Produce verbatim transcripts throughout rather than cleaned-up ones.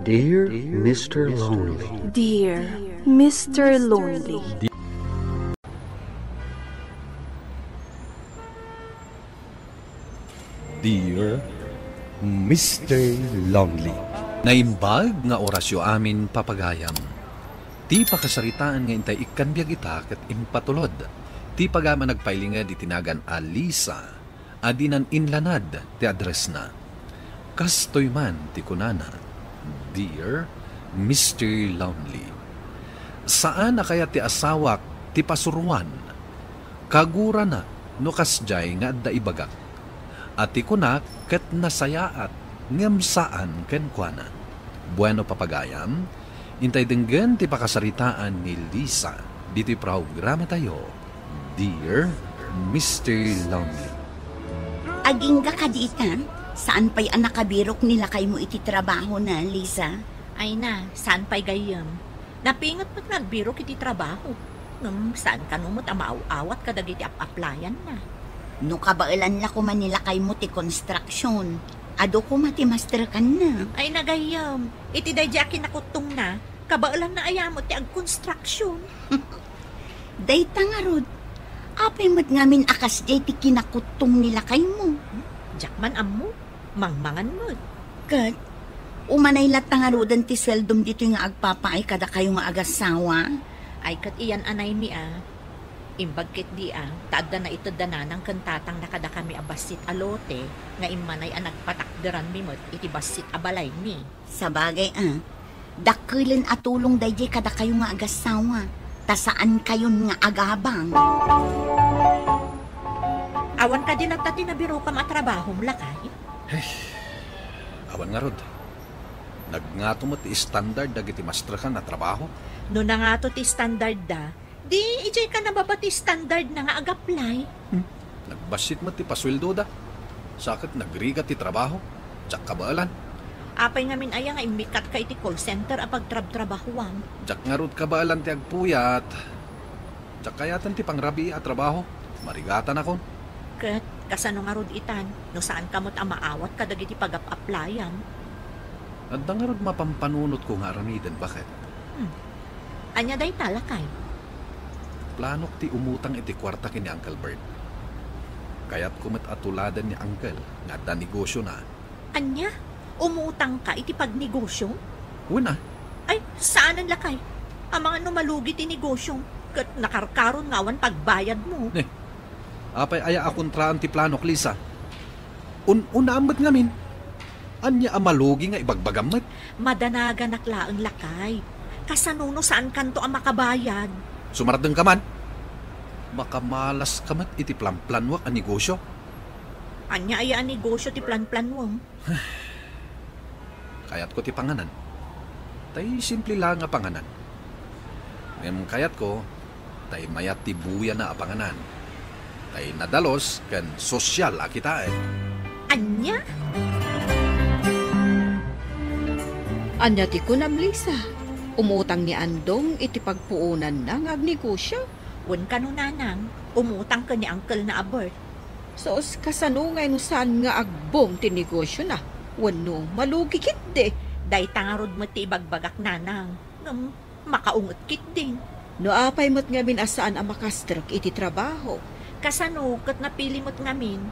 Dear Mister Lonely. Dear Mister Lonely. Dear Mister Lonely. Naimbag nga orasyo amin, papagayam. Ti pakasaritaan nga intay ikkanbiag ita ket impatulod ti pagayam a nagpailinged iti nagan a Lisa a dinan inlanad ti addressna. Kastoy man ti kunana, "Dear Mister Lonely, saan a kayat ti asawak ti pasuroan. Kagurana no kasdiay nga adda ibagak. A ti kunak ket nasayaat, ngem saan kenkuana." Bueno, papagayam, intay denggen ti pakasaritaan ni Lisa ditoy programatayo, Dear Mister Lonely. Agingga kadi ita, saan pay a nakabirok ni lakaymo iti trabahona, Lisa? Ay na, saan pay gayyem. Napinget met nga agbirok iti trabaho. Ngem saan kano met a maaw-awat kadagiti ap-aplayanna. No kabaelan la koma ni lakaymo ti construction, adu koma ti masterkanna. Ay na gayyem, iti daydiay a kinakuttongna, kabaelanna aya met ti agconstruction. Dayta ngarud, apay met ngamin a kasdiay ti kinakuttong ni lakaymo? Diak man ammo, mangmangan met. Ket, umanay latta ngaruden ti sueldom ditoy nga agpapaay kadakayo nga agassawa? Ay, ket iyan anaymi a. Imbag ketdi a, ta adda naitedda nanang ken tatangna kadakami a bassit a lote nga immanay a nagpatakderanmi met iti bassit a balaymi. Sabagay a, dakkelen a tulong daydiay kadakayo nga agassawa, ta saankayon nga agabang. Awan kadi latta ti nabirokam a trabahom, lakay? Hey, awan ngarud. Nagngato met ti standard dagiti masterkan a trabaho. No nangato ti standard da, di idiay ka nababa ti standard na nga agaplay. Hmm. Nagbassit met ti pasueldoda. Sa ket nagrigat ti trabaho. Diak kabaelan. Apay ngamin aya nga immikkatka iti call center a pagtrabtrabahoam? Diak ngarud kabaelan ti agpuyat. Diak kayaten ti pangrabii a trabaho. Marigatanakon. Ket kasano ngarud itan no saanka met a maawat kadagiti pagap-aplayam? Adda ngarud mapampanunotko nga aramiden, baket. Hmm. Ania dayta, lakay? Planok ti umutang iti kuarta ken ni Uncle Bert. Kayatko met a tuladen ni Uncle nga adda negosiona. Ania? Umutangka iti pagnegosio? Wen a. Ay, saanen, lakay. Amangan no malugi ti negosiom, ket nakarkaron nga awan pagbayadmo. Ne, apay aya a kontraan ti planok, Lisa? Un-unaam met ngamin. Ania a malugi nga ibagbagam met? Madanaganak laeng, lakay. Kasano no saankanto a makabayad? Sumardengka man. Makamalaska met iti planplanuak a negosio. Ania aya a negosio ti planplanuem? Kayatko ti panganan. Tay simple la nga panganan. Ngem kayatko, tay mayat ti buyana a panganan. Tay nadalus ken sosyal a kitaen. Ania? Ania ti kunam, Lisa? Umutang ni Andong iti pagpuonanna nga agnegosio? Wen kano, nanang, umutang ken ni uncle-na a Bert. Sus, kasano ngay no saan nga agbung ti negosiona? Wenno malugi ketdi? Dayta ngarud met ti ibagbagak, nanang. Ngem, makaunget ketdin. No apay met ngamin a saan a makastrek iti trabaho? Kasano ket napili met ngamin?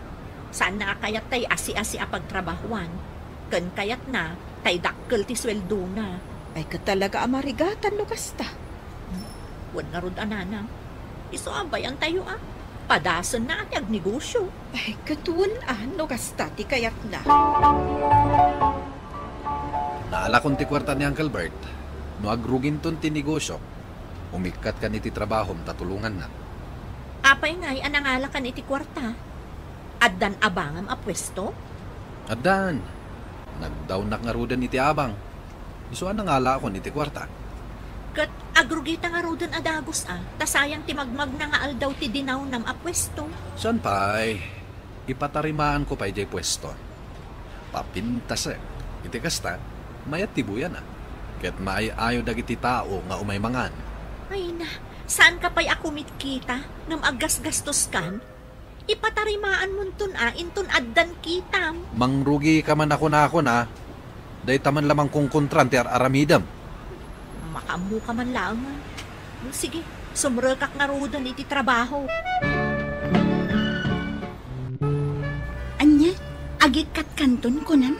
Saanna a kayat tay asi-asi a pagtrabahoan. Ken kayatna, tay dakkel ti sueldona. Ay, ket talaga a marigatan no kasta. Wen ngarud a, nanang. Isu a bayantayo a. Padasenna a ti agnegosio. Ay, ket wen a no kasta ti kayatna. Naalakon ti kuarta ni Uncle Bert. No agruginton ti negosio, umikkat kan iti trabahom ta tulongannak. Apay ngay a nangalakan iti kuarta? Addan abangam a puesto? Addan. Nagdawnak ngaruden iti abang. Isu a nangalakon iti kuarta. Ket agrugita ngaruden a dagus a, ta sayang ti magmagna nga aldaw ti dinawnam a puesto. Saan pay, ipatarimaanko pay diay puesto. Papintasek. Iti kasta, mayat ti buyana. Ket maay-ayo dagiti tao nga umay mangan. Ay na, saanka pay a kumitkita ngem aggasgastoskan? Ipatarimaanmonton a inton addan kitam. Mangrugika man a kunakon a. Dayta man la mangkonkontra ti ar-aramidem. Makaammoka man laengen. Sige, sumrekak ngaruden iti trabaho. Ania? Agikkat kanton, kunam?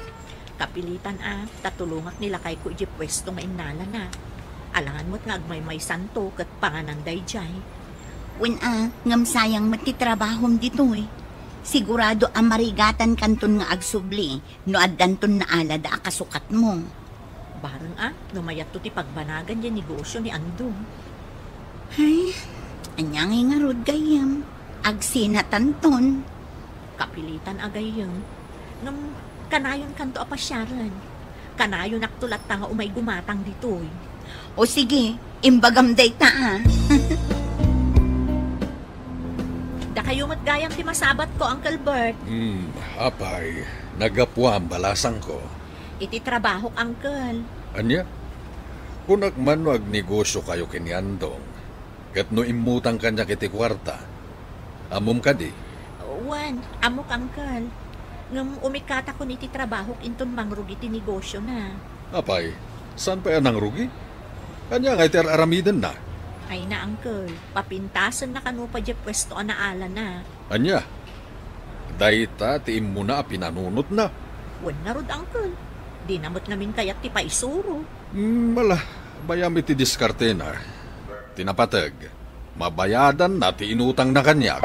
Kapilitan a, ta tulongak ni lakayko idiay puesto nga innalana. Alangan met nga agmaymaysanto ket panganan daydiay. Wen a, ngem sayang met ti trabahom ditoy. Sigurado a marigatan kanton nga agsubli no addanton naalada a kasukatmo. Bareng a, no mayatto ti pagbanagan diay negosio ni Andong. Ay, ania ngay ngarud gayyem? Agsinatanton. Kapilitan a gayyem. Ngem, kanayonkanto a pasiaren. Kanayonakto latta nga umay gumatang ditoy. O sige, imbagam dayta a. Dakayo met gayam ti masabatko, Uncle Bert. Hmm, apay, naggapuam, balasangko. Iti trabahok, Uncle. Ania? Kunak man no agnegosiokayo ken ni Andong, ket no immutang kaniak iti kuarta. Ammom kadi? Wen, ammok, Uncle. Ngem umikkatakon iti trabahok inton mangrugi ti negosiona. Apay, saan pay a nangrugi? Ania ngay ti ar-aramidenna? Ay na, Uncle. Papintasenna kano pay diay puesto a naalana. Ania? Dayta ti immuna a pinanunotna? Wen ngarud, Uncle. Dina met ngamin kayat ti paisuro. Hmm, ala, bayam iti diskartena. Ti napateg, mabayadanna ti inutangna kaniak.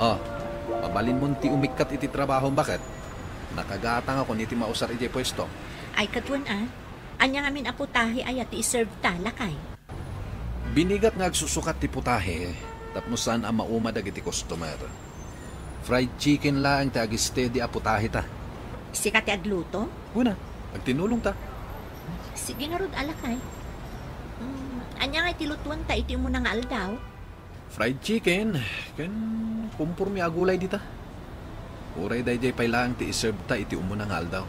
Ah, mabalinmon ti umikkat iti trabahom, baket? Nakagatangakon iti mausar idiay puesto. Ay, ket wen a, ania ngamin a putahe aya ti iserve ta, lakay? Binigat nga agsusukat ti putahe tapno saan a mauma dagiti customer. Fried chicken laeng ti agistedi a putahe ta. Sika ti agluto? Wen a, agtinulong ta. Sige ngarud, lakay. Mm, ania ngay ti lutuenta iti umuna nga aldaw? Fried chicken, ken kumpormi a gulay dita. Uray daydiay pay laeng ti iserve ta iti umuna nga aldaw.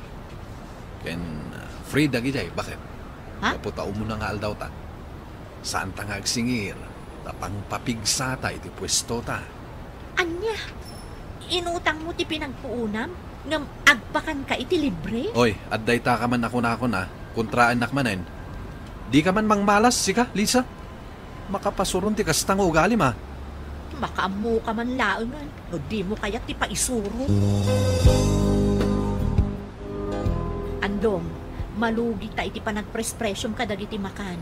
Ken, ah, free dagidiay, baket? Ha? Gapu ta umuna nga aldaw ta. Saan ta nga agsingir, ta pangpapigsa ta iti puesto ta. Ania? Inutangmo ti pinagpuonam, ngem agpakanka iti libre? Oy, adda ita ka man a kunakon a, kontraennak manen. Dika man mangmalas, sika, Lisa? Makapasuron ti kasta nga ugalim a. Makaammoka man laengen no dimo kayat ti paisuro. Andong, malugi ta iti panagprespresiom kadagiti makan.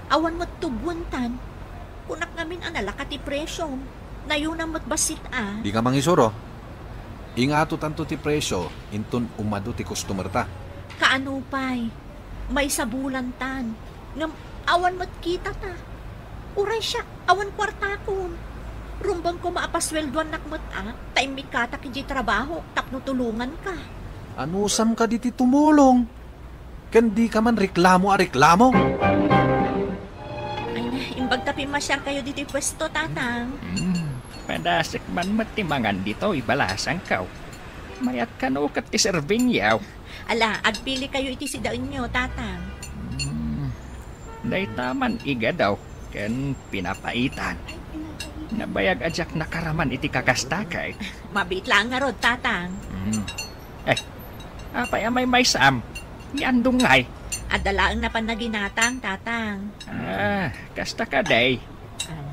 Awan met tubuentan. Kunak ngamin a nalaka ti presiom. Nayonam met bassit a. Dika mangisuro. Ingatotanto ti presio inton umadu ti customer ta. Kaano pay? Maysa bulantan. Ngem awan met kita ta. Uray siak, awan kuartakon. Rumbeng koma a pasueldoannak met a, ta immikkatak idiay trabahok tapno tulonganka. Anusam kadi ti tumulong? Ken dika man reklamo a reklamo? Ay na, imbag ta pimmasiarkayo ditoy puesto, Tatang. Hmm, padasek man met ti mangan ditoy, balasangko. Mayat kano ket ti serbingyo. Ala, agpilikayo iti sidaenyo, Tatang. Hmm, dayta man igadaw ken pinapaitan. Nabayag a diak nakaraman iti kakastakay. Mabiit laeng ngarud, Tatang. Hmm. Eh, apay a maymaysam? Ni Andong ngay? Adda laeng napan naginatang, Tatang. Ah, kasta kadi. Ah.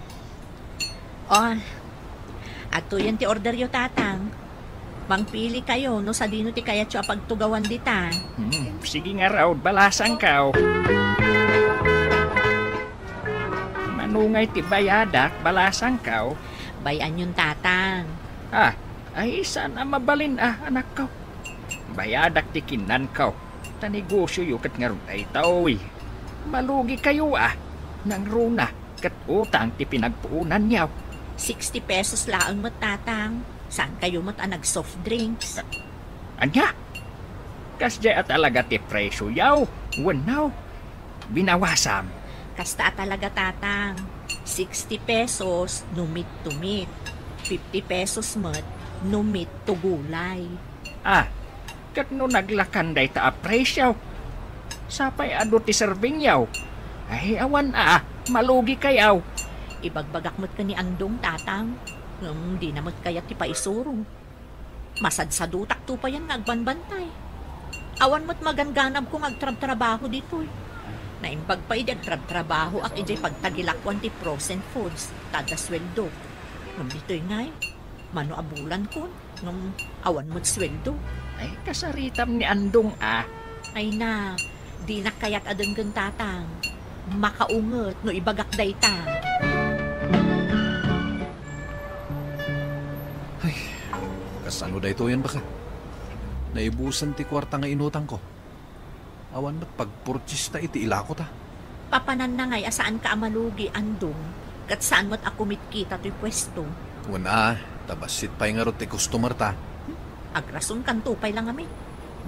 Oh, adtoyen ti orderyo, Tatang. Mangpilikayo no sadino ti kayatyo a pagtugawan dita. Hmm, sige ngarud, balasangko. Mano ngay ti bayadak, balasangko? Bay-anyon, Tatang. Ah, ay, saan a mabalin a, anakko. Bayadak ti kinnanko. Ta negosioyo ket ngarud daytoy. Malugikayo a. Nangruna ket utang ti pinagpuonanyo. Sixty pesos laeng met, Tatang. Saankayo met a nag-soft drinks? Ania? Kasdiay a talaga ti presioyo? Wenno, binawasam? Kasta a talaga, Tatang. Sixty pesos no meat to meat. Fifty pesos met no meat to gulay. Ah, ket no naglakan dayta a presio, sapay adu ti serbingyo? Ay, awan a, malugikayo. Ibagbagak met ken ni Andong, Tatang. Ngem dina met kayat ti paisuro. Masadsadutak to payen nga agbanbantay. Awan met magangganabko nga agtrabtrabaho ditoy. Naimbag pay idi agtrabtrabahoak idiay pagtagilakoan ti frozen foods ta adda sueldo. Ngem ditoy ngay, mano a bulankon, ngem awan met sueldo. Ay, kasaritam ni Andong a. Ay na, dinak kayat a denggen, Tatang. Makaunget no ibagak dayta. Ay, kasano daytoyen, baket? Naibusan ti kuarta nga inutangko. Awan met pagpurchista iti ilakota. Papananna ngay a saanka a malugi, Andong, ket saan met a kumitkita toy puesto. Wen a, ta bassit pay ngarud ti customerta. Hmm, agrasonkanto pay la ngamin.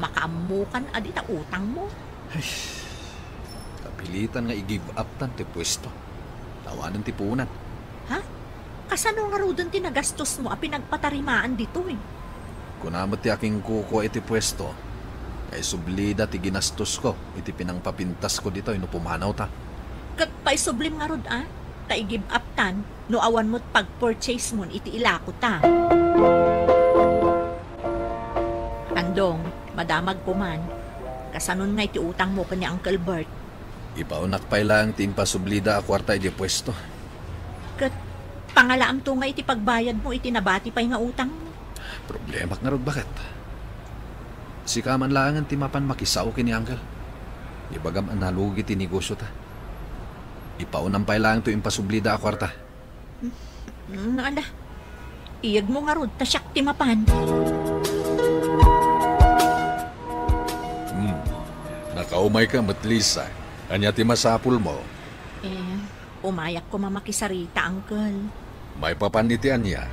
Makaammokan a dita utangmo. Ay, kapilitan nga i-give up tan ti puesto. Awanen ti puonan. Ha? Kasano ngaruden ti nagastosmo a pinagpatarimaan ditoy? Kuna met ti akinkukua iti puesto, nga isublida ti ginastosko iti pinangpapintasko ditoy no pumanawta. Ket paisublim ngarud a, ta i-give up tan no awan met pagpurchase mon iti ilakota. Andong, madamagko man. Kasanon ngay ti utangmo ken ni Uncle Bert? Ipaonak pay laeng ti impasublida a kuarta idiay puesto. Ket pangalaamto ngay iti pagbayadmo iti nabati pay nga utangmo? Problemak ngarud, baket. Sika man laengen ti mapan makisao ken ni Uncle. Ibagam a nalugi ti negosiota. Ipaunam pay laeng ti impasublida a kuarta. Mm, ala. Iyegmo ngarud ta siak ti mapan. Hmm. Nakaumayka met, Lisa. Ania ti masapulmo? Eh, umayak koma makisarita, Uncle. Maipapan iti ania?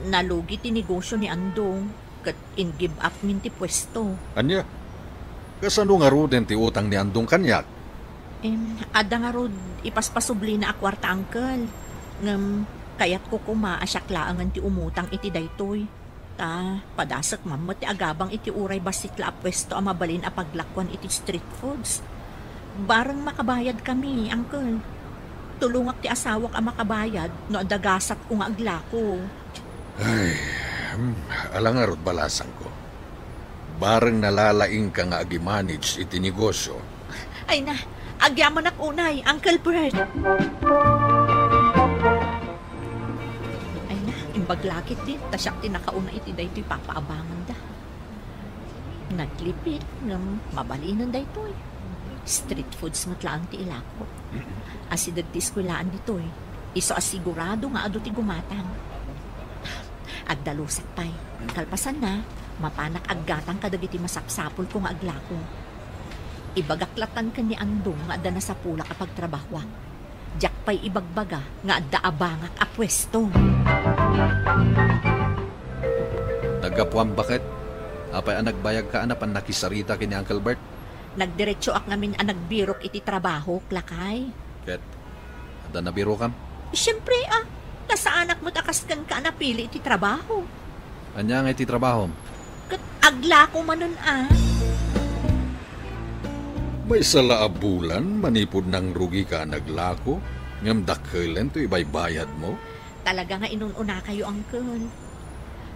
Nalugi ti negosio ni Andong. Ket in-give up min ti puesto. Ania? Kasano ngaruden ti utang ni Andong kaniak? Em, adda ngarud ipaspasublina a kuarta, Uncle. Ngem kayatko koma a siak laengen ti umutang iti daytoy. Ta padasek man met ti agabang iti uray bassit la a puesto a mabalin a paglakuan iti street foods. Bareng makabayadkami, Uncle. Tulongak ti asawak a makabayad no adda gasatko nga aglako. Ay, hmm, ala ngarud, balasangko. Bareng nalalaingka nga agi-manage iti negosio. Ay na, agyamanak unay, Uncle Bert. Ay na, imbag la ketdin, ta siak ti nakauna iti daytoy papaabanganda. Naglipit ngem mabalinen daytoy. Street foods met laeng ti ilako. Asideg ti eskuelaan ditoy. Isu a sigurado nga adu ti gumatang. Agdalusak pay. Kalpasanna, mapanak aggatang kadagiti masapsapulko nga aglako. Ibagak latan ken ni Andong nga adda nasapulak a pagtrabahoak. Diak pay ibagbaga nga adda abangak a puesto. Naggapuam, baket? Apay a nagbayagka a napan nakisarita ken ni Uncle Bert? Nagdiretsoak ngamin a nagbirok iti trabahok, lakay. Ket adda nabirokam? Siempre a, ta saanak met a kas kenka a napili iti trabaho. Ania ngay ti trabahom? Ket aglako manen a. Maysa la a bulan manipud nangrugika a naglako, ngem dakkelento ibaybayadmo? Talaga nga inun-unakayo, Uncle.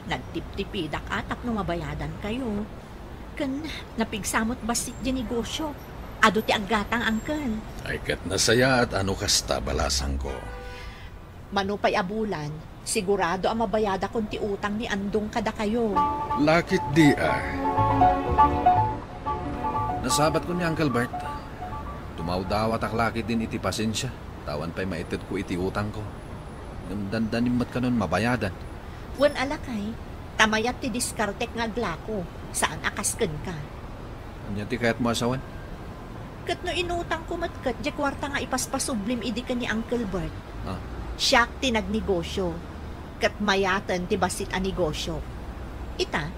Nagtiptipidak a tapno mabayadankayo. Ken napigsa met bassit ti negosio. Adu ti aggatang, Uncle. Ay, ket nasayaat a no kasta, balasangko. Mano pay a bulan, sigurado a mabayadakon ti utang ni Andong kadakayo. Lakit di a. Nasabatkon ni Uncle Bert. Dumawdawatak lakit din iti pasensia, ta awan pay maitedko iti utangko. Ngem dandanim met kanon mabayadan. Wen a lakay, ta mayat ti diskartek nga aglako, saan a kas kenka. Ania ti kayatmo a sawen? Ket no inutangko met ket diay kuarta nga ipaspasublim idi ken ni Uncle Bert, ah, siak ti nagnegosio, ket mayaten ti bassit a negosio. Ita,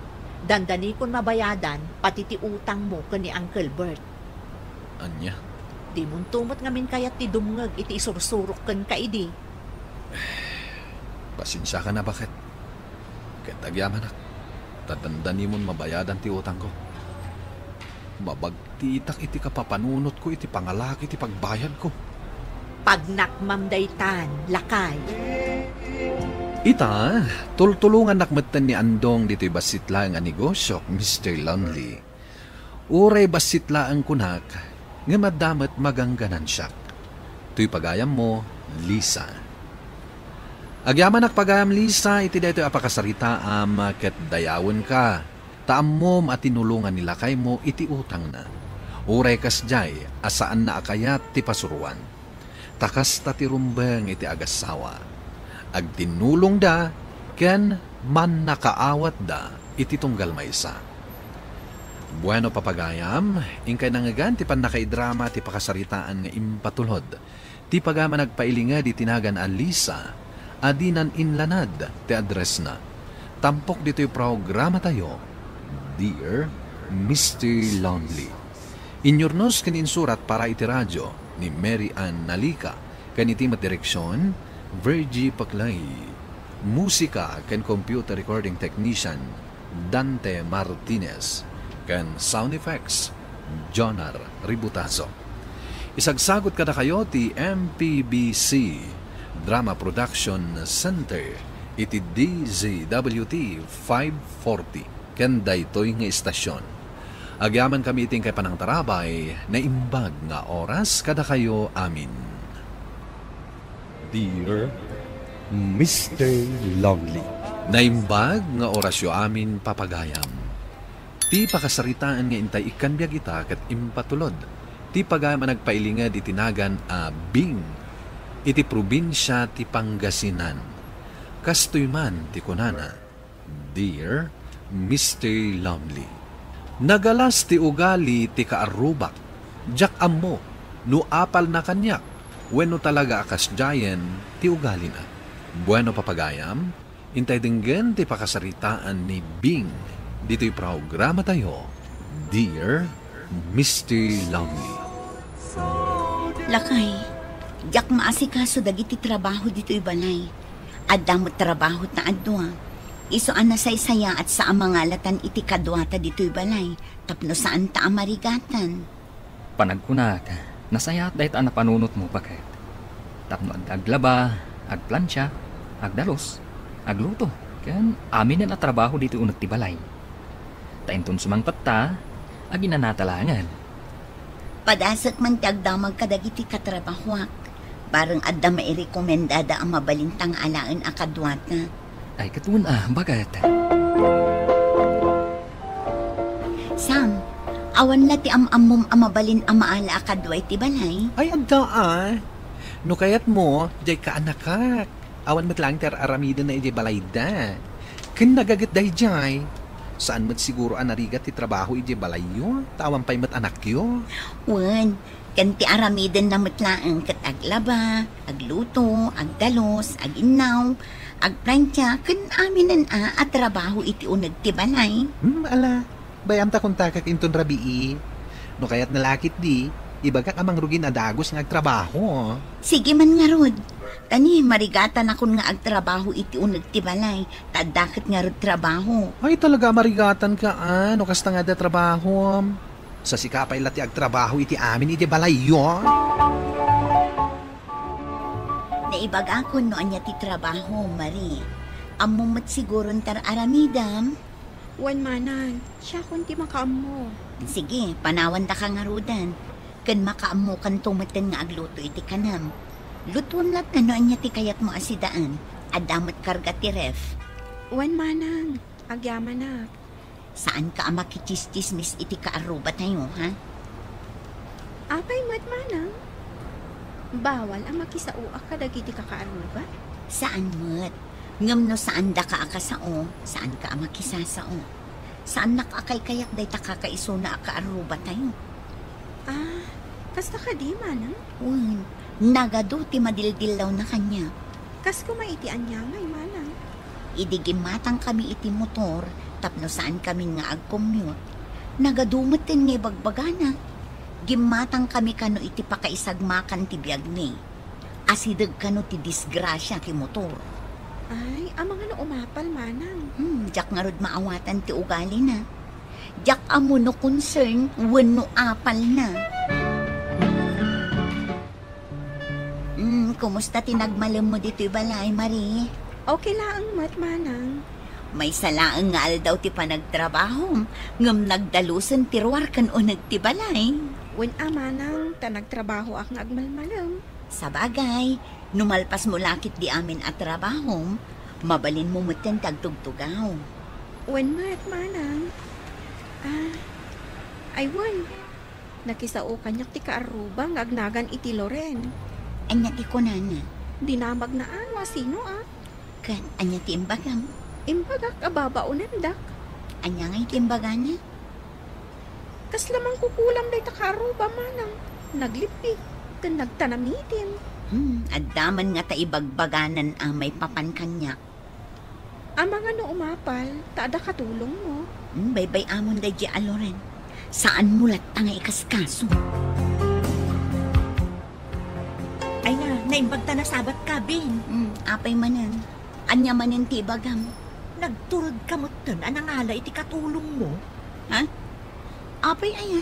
dandanikon mabayadan pati ti utangmo ken ni Uncle Bert. Ania? Dimonto met ngamin kayat ti dumngeg iti isursurok kenka idi. Pasensiakan a, baket. Ket agyamanak, ta dandanimon mabayadan ti utangko. Mabagtitak iti kapapanunotko iti pangalaki ti pagbayadko. Pagnakmam daytan, lakay. Ita, tultulongannak metten ni Andong ditoy bassit laeng a negosiok, Mister Lonely. Uray bassit laeng kunak, ngem adda met magangganansek. Toy pagayammo, Lisa. Agyamanak pagayam, Lisa, iti daytoy a pakasaritaam ket dayawenka, ta ammom a tinulongan ni lakaymo iti utangna. Uray kasdiay a saanna a kayat ti pasuroan. Ta kasta ti rumbeng iti agassawa. Agtinnulongda ken mannakaawatda iti tunggal maysa. Bueno, papagayam, inkay nangngegan ti pannakaidrama ti pakasaritaan nga impatulod. Ti pagayam a nagpailinged iti nagan a Lisa, a dinan inlanad ti addressna. Tampok ditoy programatayo, Dear Mister Lonely. Inyurnos ken insurat para iti radio ni Mary Ann Nalica, ken iti met direksion, Virgie Paclay. Musika ken computer recording technician, Dante Martinez, ken sound effects, Jonar Ributazo. Isagsagut kadakayo ti M P B C Drama Production Center iti D Z W T five forty ken daytoy nga istasyon. Agyamankami iti inkay panangtarabay, naimbag nga oras kadakayo amin. Dear Mister Lonely. Naimbag nga orasyo amin, papagayam. Ti pakasaritaan nga intay ikkan biag ita ket impatulod ti pagayam a nagpailinged iti nagan a Bing iti probinsia ti Pangasinan. Kastoy man ti kunana, Dear Mister Lonely, nagalas ti ugali ti kaarrubak. Diak ammo no apalna kaniak wenno talaga a kasdiayen ti ugalina. Bueno, papagayam, intay denggen ti pakasaritaan ni Bing ditoy programatayo, Dear Mister Lonely. Lakay, diak maasikaso dagiti trabaho ditoy balay. Adda met trabahota a dua. Isu a nasaysayaat sa a mangalatan iti kaduata ditoy balay tapno saanta a marigatan. Panagkunak, nasayaat dayta a napanunotmo, baket. Tapno adda aglaba, agplansia, agdalus, agluto, ken aminen a trabaho ditoy uneg ti balay. Ta inton sumangpetta, aginanata laengen. Padasek man ti agdamag kadagiti katrabahoak. Bareng adda mairekomendada a mabalin ta nga alaen a kaduata. Ay, ket wen a, baket. Sam, awan la ti am-ammom a mabalin a maala a kadua iti balay? Ay, adda a. No kayatmo, diay kaanakak. Awan met laeng ti ar-aramidenna idiay balayda. Ken nagaget daydiay. Saan met siguro a narigat ti trabaho idiay balayyo, ta awan pay met anakyo. Wen, ken ti aramidenna met laeng ket aglaba, agluto, agdalus, aginnaw, agplantia, ken aminen a, a trabaho iti uneg ti balay. Hmm, ala. Bay-am ta kuntakak inton rabii. No kayatna la ketdi, ibagak a mangrugin a dagus nga agtrabaho. Sige man ngarud. Tani, marigatanakon nga agtrabaho iti uneg ti balay, ta adda ket ngarud trabaho. Ay, talaga a marigatanka, a, no kasta nga adda trabahom. Sa sika pay la ti agtrabaho iti amin iti balayyo. Naibagakon no ania ti trabaho, Marie. Ammom met siguron ti ar-aramidem. Wen manang, siakon ti makaammo. Sige, panawandaka ngaruden. Ken makaammokanto metten nga agluto iti kanem. Lutuem latta no ania ti kayatmo a sidaen. Adda met karga ti ref. Wen manang, agyamanak. Saanka a makichischismis iti kaarrubatayo, ha? Apay met, manang? Bawal a makisaoak kadagiti kakaarruba? Saan met. Ngem no saandaka a kasao, saanka a makisasao. Saannak a kaykayak dayta kakaisuna a kaarrubatayo. Ah, kasta kadi, manang? Wen, nagadu ti madildillawna kaniak. Kas koma iti aniamay, manang. Idi gimmatangkami iti motor tapno saankamin nga agcommute, nagadu metten nga ibagbagana. Gimmatangkami kano iti pakaisagmakan ti biagmi. Asideg kano ti disgrasia ti motor. Ay, amangan no umapal, manang. Hmm, diak ngarud maawatan ti ugalina. Diak ammo no concern wenno apalna. Hmm, kumusta ti nagmalemmo ditoy balay, Marie? Okay laeng met, manang. Maysa laeng nga aldaw ti panagtrabahom, ngem nagdalusen ti ruar ken uneg ti balay. Wen a, manang, ta nagtrabahoak nga agmalmalem. Sabagay, no malpasmo la ketdi amin a trabahom, mabalinmo metten ti agtugtugaw. Wen met, manang. Ah, ay wen. Nakisao kaniak ti kaarruba nga agnagan iti Loren. Ania ti kunana? Dinamagna a no asino a. Ket ania ti imbagam? Imbagak a babaonendak. Ania ngay ti imbagana? Kasla mangkukulam dayta kaarruba, manang. Naglippi ken nagtanamitim. Hmm, adda man ngata ibagbaganan a maipapan kaniak. Amangan no umapal, ta adda katulongmo. Hmm, baybay-amon daydiay a Loren. Saanmo latta nga ikaskaso. Ay na, naimbag ta nasabat ka, Bing. Hmm, apay manen? Ania manen ti ibagam? Nagturod ka metten a nangala iti katulongmo. Ha? Apay aya?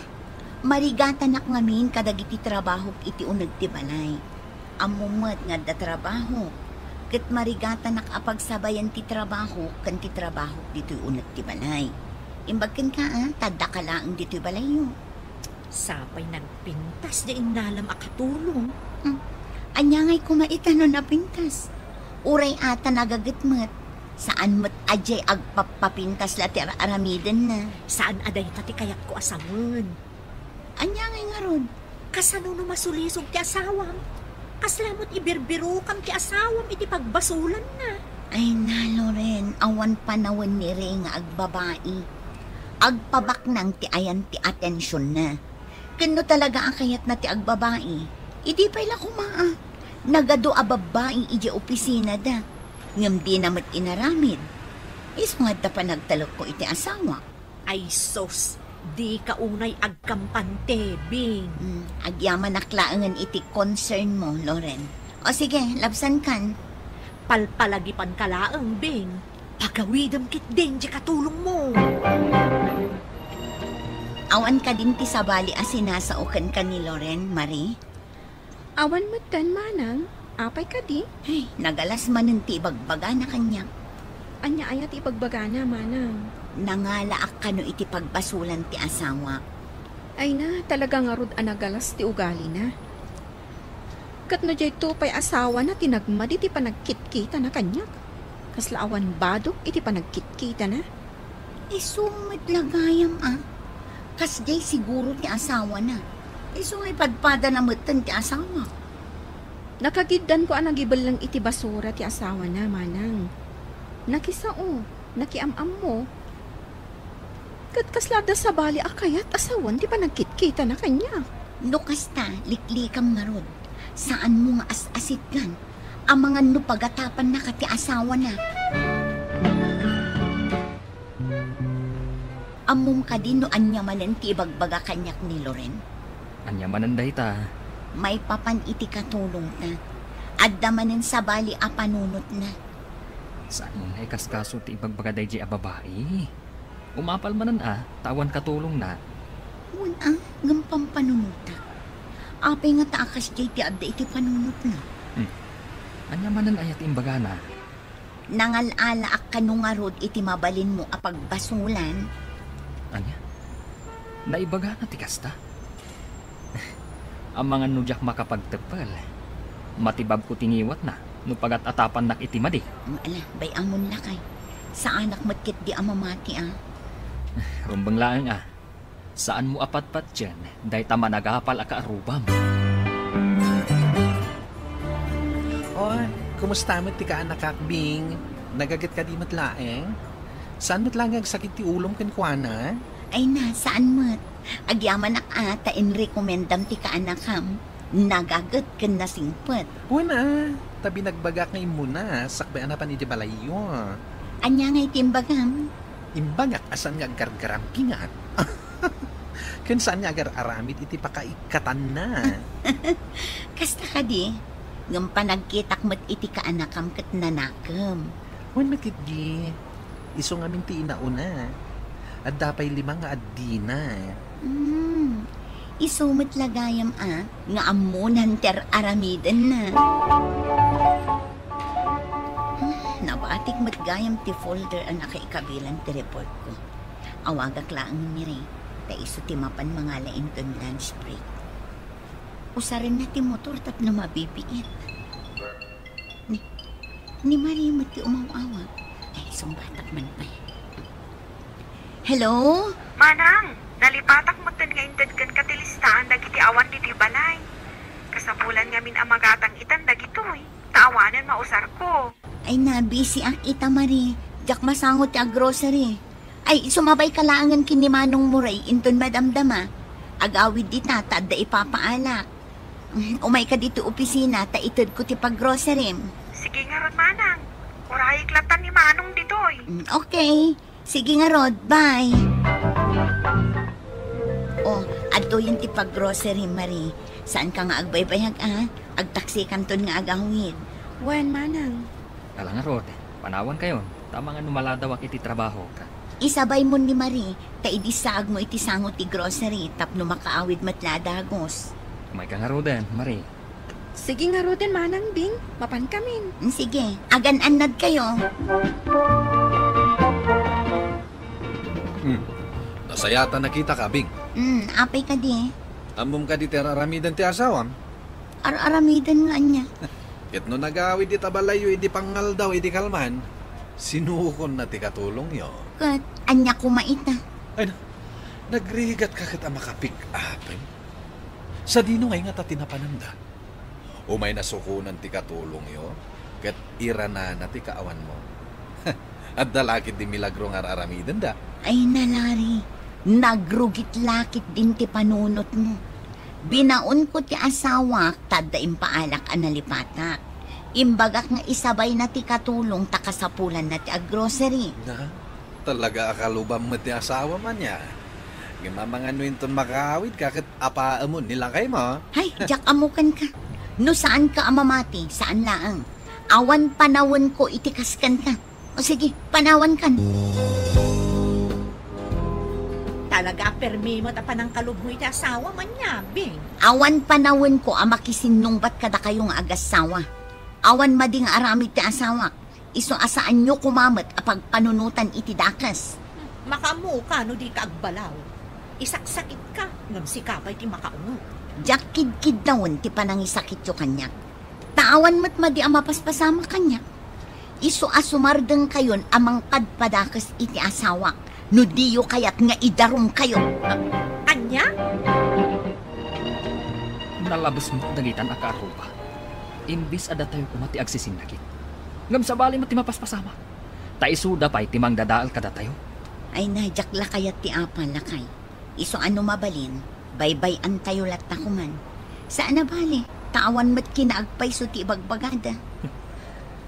Marigatanak ngamin kadagiti trabahok iti uneg ti balay. Ammom met nga adda trabahok, ket marigatanak a pagsabayan ti trabahok ken ti trabahok ditoy uneg ti balay. Imbag kenka, a, ta addaka laeng ditoy balayyo. Sapay nagpintas diay innalam a katulong. Hmm. Ania ngay koma ita no napintas? Uray a ta nagaget met. Saan met a diay agpappapintas la ti ar-aramidenna. Saan a dayta ti kayatko a sawen. Ania ngay ngarud? Kasano no masulisog ti asawam? Kasla met ibirbirokam ti asawam iti pagbasolanna. Ay na, Loren, awan panawen ni Rey nga agbabai. Agpabaknang ti ayan ti atensionna. Ken no talaga a kayatna ti agbabai, idi pay la koma a. Nagadu a babbai idiay opisinada. Ngem dina met inaramid. Isu nga adda panagtalekko iti asawak. Ay sus, dika unay agkampante, Bing. Hmm, agyamanak laengen iti concern mo, Loren. O sige, labsankan. Palpalagipanka laeng, Bing. Pagawidem ketdin diay katulongmo. Awan kadin ti sabali a sinasao kenka ni Loren, Marie? Awan metten, manang. Apay kadi? Ay, nagalas manen ti ibagbagana kaniak. Ania aya ti ibagbagana, manang? Nangalaak kano iti pagbasolan ti asawak. Ay na, talaga ngarud a nagalas ti ugalina. Ket no daytoy pay asawana ti nagmadi ti panagkitkitana kaniak, kasla awan badok iti panagkitkitana. Isu met la gayam a. Kasdiay siguro ti asawana. Isu nga ipadpadana metten ti asawa. Nakagiddanko a nagibelleng iti basura ti asawana, manang. Nakisao, nakiam-ammo. Ket kasla adda sabali a kayat a sawen ti panagkitkitana kaniak. No kasta, liklikam ngarud. Saanmo nga as-asitgan. Amangan no pagatapannaka ti asawana. Ammom kadi no ania manen ti ibagbaga kaniak ni Loren? Ania manen dayta? Maipapan iti katulongta. Adda manen sabali a panunotna. Saan nga ikaskaso ti ibagbaga daydiay a babai? Umapal manen a, ta awan katulongna. Wen a, ngem pampanunotak. Apay ngata a kasdiay ti adda iti panunotna? Hmm. Ania manen aya ti imbagana? Nangal-alaak kano ngarud iti mabalinmo a pagbasolan? Ania? Naibagana ti kasta? Amangan no diak makapagteppel. Matibabko ti ngiwatna no pagat-atapannak iti madi. Ala, bay-amon lakay. Saanak met ketdi a mamati a. Rumbeng laeng a. Saanmo a patpatien dayta managapal a kaarrubam. O, kumusta met ti kaanakak, Bing? Nagaget kadi met laeng? Saan met la nga agsakit ti ulom kenkuana? Ay na, saan met. Agyamanak a ta inrekomendam ti kaanakam. Nagaget ken nasingpet. Wen a, ta binagbagak nga immuna, sakbay a napan iti balayyo. Ania ngay ti imbagam? Imbagak a saan nga aggargarampigan. Ken saan nga agar-aramid iti pakaikkatanna. Kasta kadi, ngem panagkitak met iti kaanakam ket nanakem. Wen met ketdi, isu ngamin ti inauna. Adda pay lima nga addina. Hmm, isu met la gayam a, nga ammonan ti ar-aramidenna. Hmm, Nabatik met gayam ti folder a nakaikabilan ti reportko. Awagak laeng ni Mary, ta isu ti mapan mangala inton lunch break. Usarenna ti motor tapno mabibiit. Ni, ni Mary met ti umaw-awag. Ay, sungbatak man pay. Hello? Manang, nalipatak metten nga inted kenka ti listaan dagiti awan ditoy balay. Kasapulan ngamin a magatang itan dagitoy, ta awanen mausarko. Ay, nabisiak ita, Mari. Diak masango ti aggrocery. Ay, sumabayka laengen ken ni Manong Muray inton madamdama. Agawid dita, ta adda ipapaalak. Mm, umayka ditoy opisina, ta itedko ti paggrocerim. Sige ngarud, Manang. Urayek latta ni Manong ditoy. Mm, okay. Sige ngarud, bye. Oh, adtoyen ti paggrocery, Mari. Saanka nga agbaybayag, a? Agtaksikanton nga agawid. Wen, Manang. Ala ngarud, panawankayon, ta amangan no maladawak iti trabahok. Isabaymon ni Mari, ta idi saagmo iti sango ti grocery tapno makaawid met la a dagus. Umayka ngaruden, Mari. Sige ngaruden, Manang Bing. Mapankamin. Mm, sige. Agan-annadkayo. Hmm. Nasayaat a nakitaka, Bing. Hmm, apay kadi? Ammom kadi ti ar-aramiden ti asawam? Ar-aramiden nga ania? Ket no nagawid ita balayyo idi pangaldaw idi kalman, sinukonna ti katulongyo. Ket ania koma ita? Ay, na, nagrigatka ket a maka-pick up-em? Sadino ngay ngata ti napananda? Umay nasukonan ti katulongyo, ket iranana ti kaawanmo. Adda la ketdi milagro nga ar-aramidenda. Ay, nalari, nagrugit la ketdin ti panunotmo. Binaonko ti asawak, ta adda impaalak a nalipatak. Imbagak nga isabayna ti katulong ta kasapulanna ti aggrocery. Na, talaga a kalubam met ti asawam ania. Ngem amangan no inton makaawidka ket apaemon ni lakaymo. Hay, diak ammo kenka. No saanka a mamati, saan laeng. Awan panawenko iti kas kenka. O sige, panawankan. Talaga a permi met a panangkalubmo iti asawam ania, Bing? Awan panawenko a makisinnungbat kadakayo nga agassawa. Awan madi nga aramid ti asawak. Isu a saanyo koma met a pagpanunotan iti dakes. Makaammoka no dika agbalaw. Isaksakitka, ngem sika pay ti makaungot. Diak kidkiddawen ti panangisakityo kaniak. Ta awan met madi a mapaspasamak kaniak. Isu a sumardengkayon a mangpadpadakes iti asawak no diyo kayat nga idarumkayo. A-, ania? Nalabes met dagitan a kaarruba. Imbes a datayo koma ti agsisinnakit, ngem sabali met ti mapaspasamak. Ta isuda pay ti mangdadael kadatayo. Ay, na, diak la kayat ti apal, lakay. Isu a no mabalin, baybay-antayo latta koman. Saan a bale, ta awan met kinaagpayso ti ibagbagada.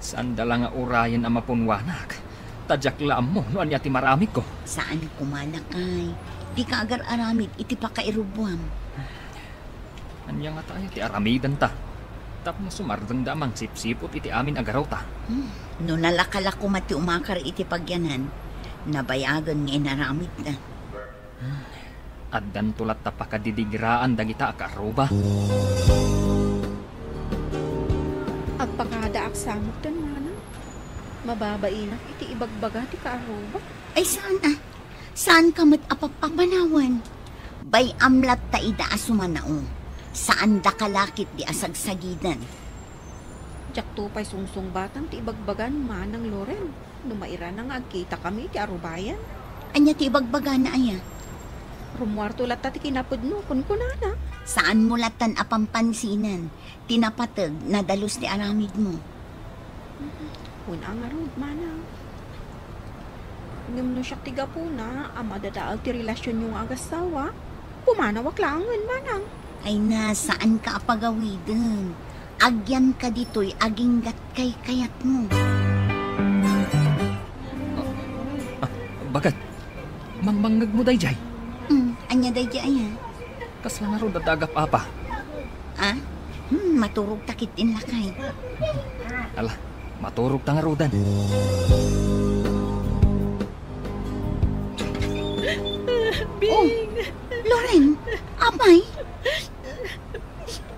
Saanda la nga urayen a mapunwanak, ta diak la ammo no ania ti maramidko. Saan koma, lakay. Dika agar-aramid iti pakairubbuam. Ania ngata aya ti aramidenta tapno sumardengda a mangsipsiput iti amin a garota? Hmm. No nalaka la koma ti umakar iti pagyanan, nabayagen nga inaramidda. Hmm. Addanto latta pakadidigraan dagita a kaarruba. Agpakadaak sa metten, manang. Mababainak iti ibagbaga ti kaarruba. Ay, saan a? Saanka met a pappapanawan? Bay-am latta ida a sumanao. Saandaka la ketdi a sagsagiden. Diakto pay sungsungbatan ti ibagbagan, Manang Loren, no mairana nga agkitakami iti arubayan. Ania ti ibagbagana aya? Rummuarto latta ti kinapudno, kunkunana. Saanmo lattan a pampansinen. Ti napateg, nadalus ti aramidmo. Wen a ngarud, manang. Ngem no siak ti gapuna a madadael ti relasionyo nga agassawa, pumanawak laengen, manang. Ay na, saanka a pagawiden. Agyanka ditoy aginggat kaykayatmo. Ah, baket, mangmangngegmo daydiay? Hmm, ania daydiay aya? Kasla ngarud a dagap-apa. Ah? Hmm, maturogta ketdin, lakay. Ala, maturogta ngaruden. Oh, Bing! Loren, apay?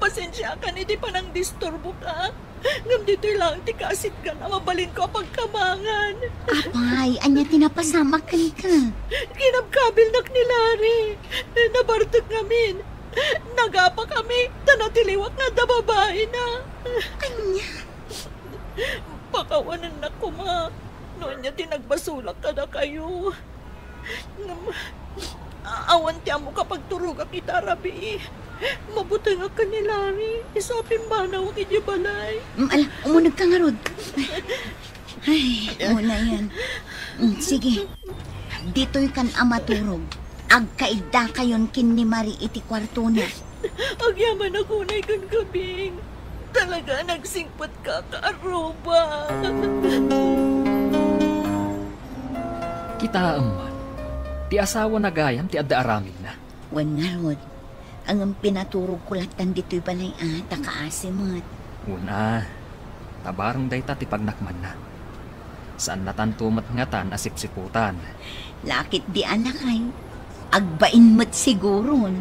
Pasensiakan iti panangdisturboka. Ngem ditoy laeng ti kaasitgan a mabalinko a pagkabangan. Apay, ania ti napasamak kenka? Kinabkabilnak ni Larry. Nabartek ngamin. Nagapa kami, ta natiliwak nga adda babaina. Ania? Pakawanennak koma no ania ti nagbasolak kadakayo. Ngem, a-, awan ti ammok a pagturogak ita a rabii. Mabutengak ken ni Larry, isu a pimmanawak idiay balay. Mm, ala, umunegka ngarud. Ay, unayen. Mm, sige. Ditoykan a maturog. Agkaiddakayon ken ni Marie iti kuartona. Agyamanak unay kenka, Bing. Talaga a nagsingpetka a kaarruba. Kitaem man, ti asawana gayam ti adda aramidna. Wen ngarud, ngem pinaturogko lattan ditoy balay a, ta kaasi met. Wen a, ta bareng dayta ti pagnakmanna. Saannatanto met ngatan a sipsiputan. Lakit di a lakay, agbain met siguron.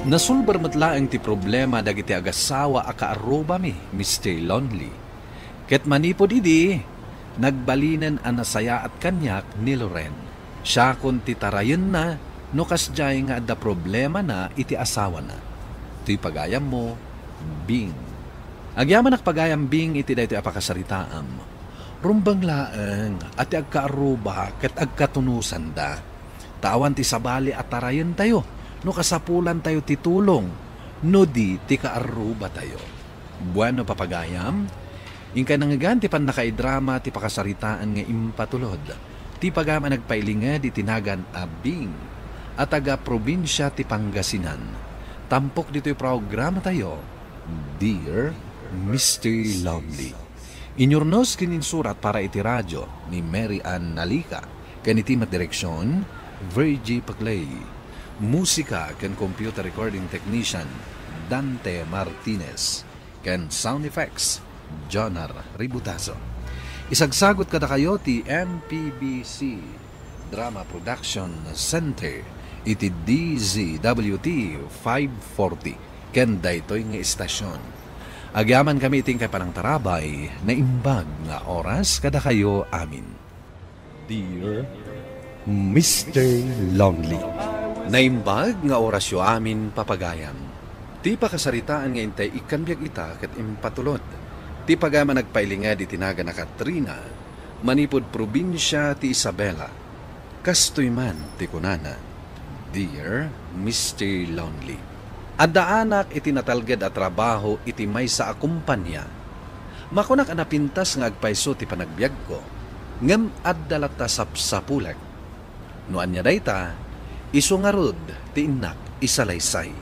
Nasulbar met laeng ti problema dagiti agasawa a kaarrubami, Mister Lonely. Ket manipud idi, nagbalinen a nasayaat kaniak ni Loren. Siakon ti tarayenna no kasdiay nga adda problemana iti asawana. Toy pagayammo, Bing. Agyamanak pagayam, Bing, iti daytoy a pakasaritaam. Rumbeng laeng a ti agkaarruba ket agkatunusanda. Ta awan ti sabali a tarayentayo no kasapulantayo ti tulong no di ti kaarrubatayo. Bueno, papagayam, inkay nangngegan ti pannakaidrama ti pakasaritaan nga impatulod ti pagayam a nagpailinged iti nagan a Bing a taga-probinsia ti Pangasinan. Tampok ditoy programatayo, Dear Mister Lonely. Inyurnos ken insurat para iti radio ni Mary Ann Nalica, ken iti met direksion, Virgie Paclay. Musika ken computer recording technician, Dante Martinez. Ken sound effects, Jonar Ributazo. Isagsagut kadakayo ti M P B C Drama Production Center iti D Z W T five forty ken daytoy nga istasion. Agyamankami iti inkay panangtarabay, naimbag nga oras kadakayo amin. Dear Mister Lonely. Naimbag nga orasyo amin, papagayam. Ti pakasaritaan nga intay ikkan biag ita ket impatulod. Ti pagayam a nagpailinged iti nagan a Katrina, manipud probinsia ti Isabela. Kastoy man ti kunana, Dear Mister Lonely. Addaanak iti natalged a trabaho iti maysa a kompania. Makunak a napintas nga agpayso ti panagbiagko, ngem adda latta sapsapulek. No ania dayta, isu ngarud ti innak isalaysay.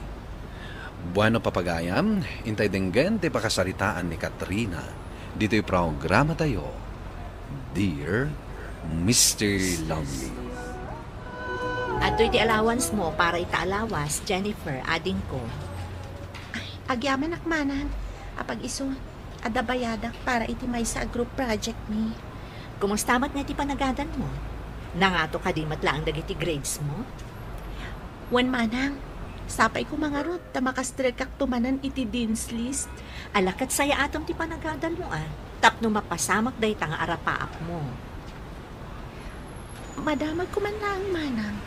Bueno, papagayam, intay denggen ti pakasaritaan ni Katrina ditoy programatayo, Dear Mister Lonely. Adtoy ti allowance mo para ita a lawas, Jennifer, adingko. Ay, agyamanak manang, apag isu, adda bayadak para iti maysa a group project mi. Kumusta met nga iti panagadal mo? Nangato kadi met laeng dagiti grades mo? Wen manang, sapay koma ngarud ta makastrikakto manen iti dean's list. Ala ket sayaatem ti panagadal mo a, tapno mapasamak dayta nga arapaap mo. Madamagko man laeng manang.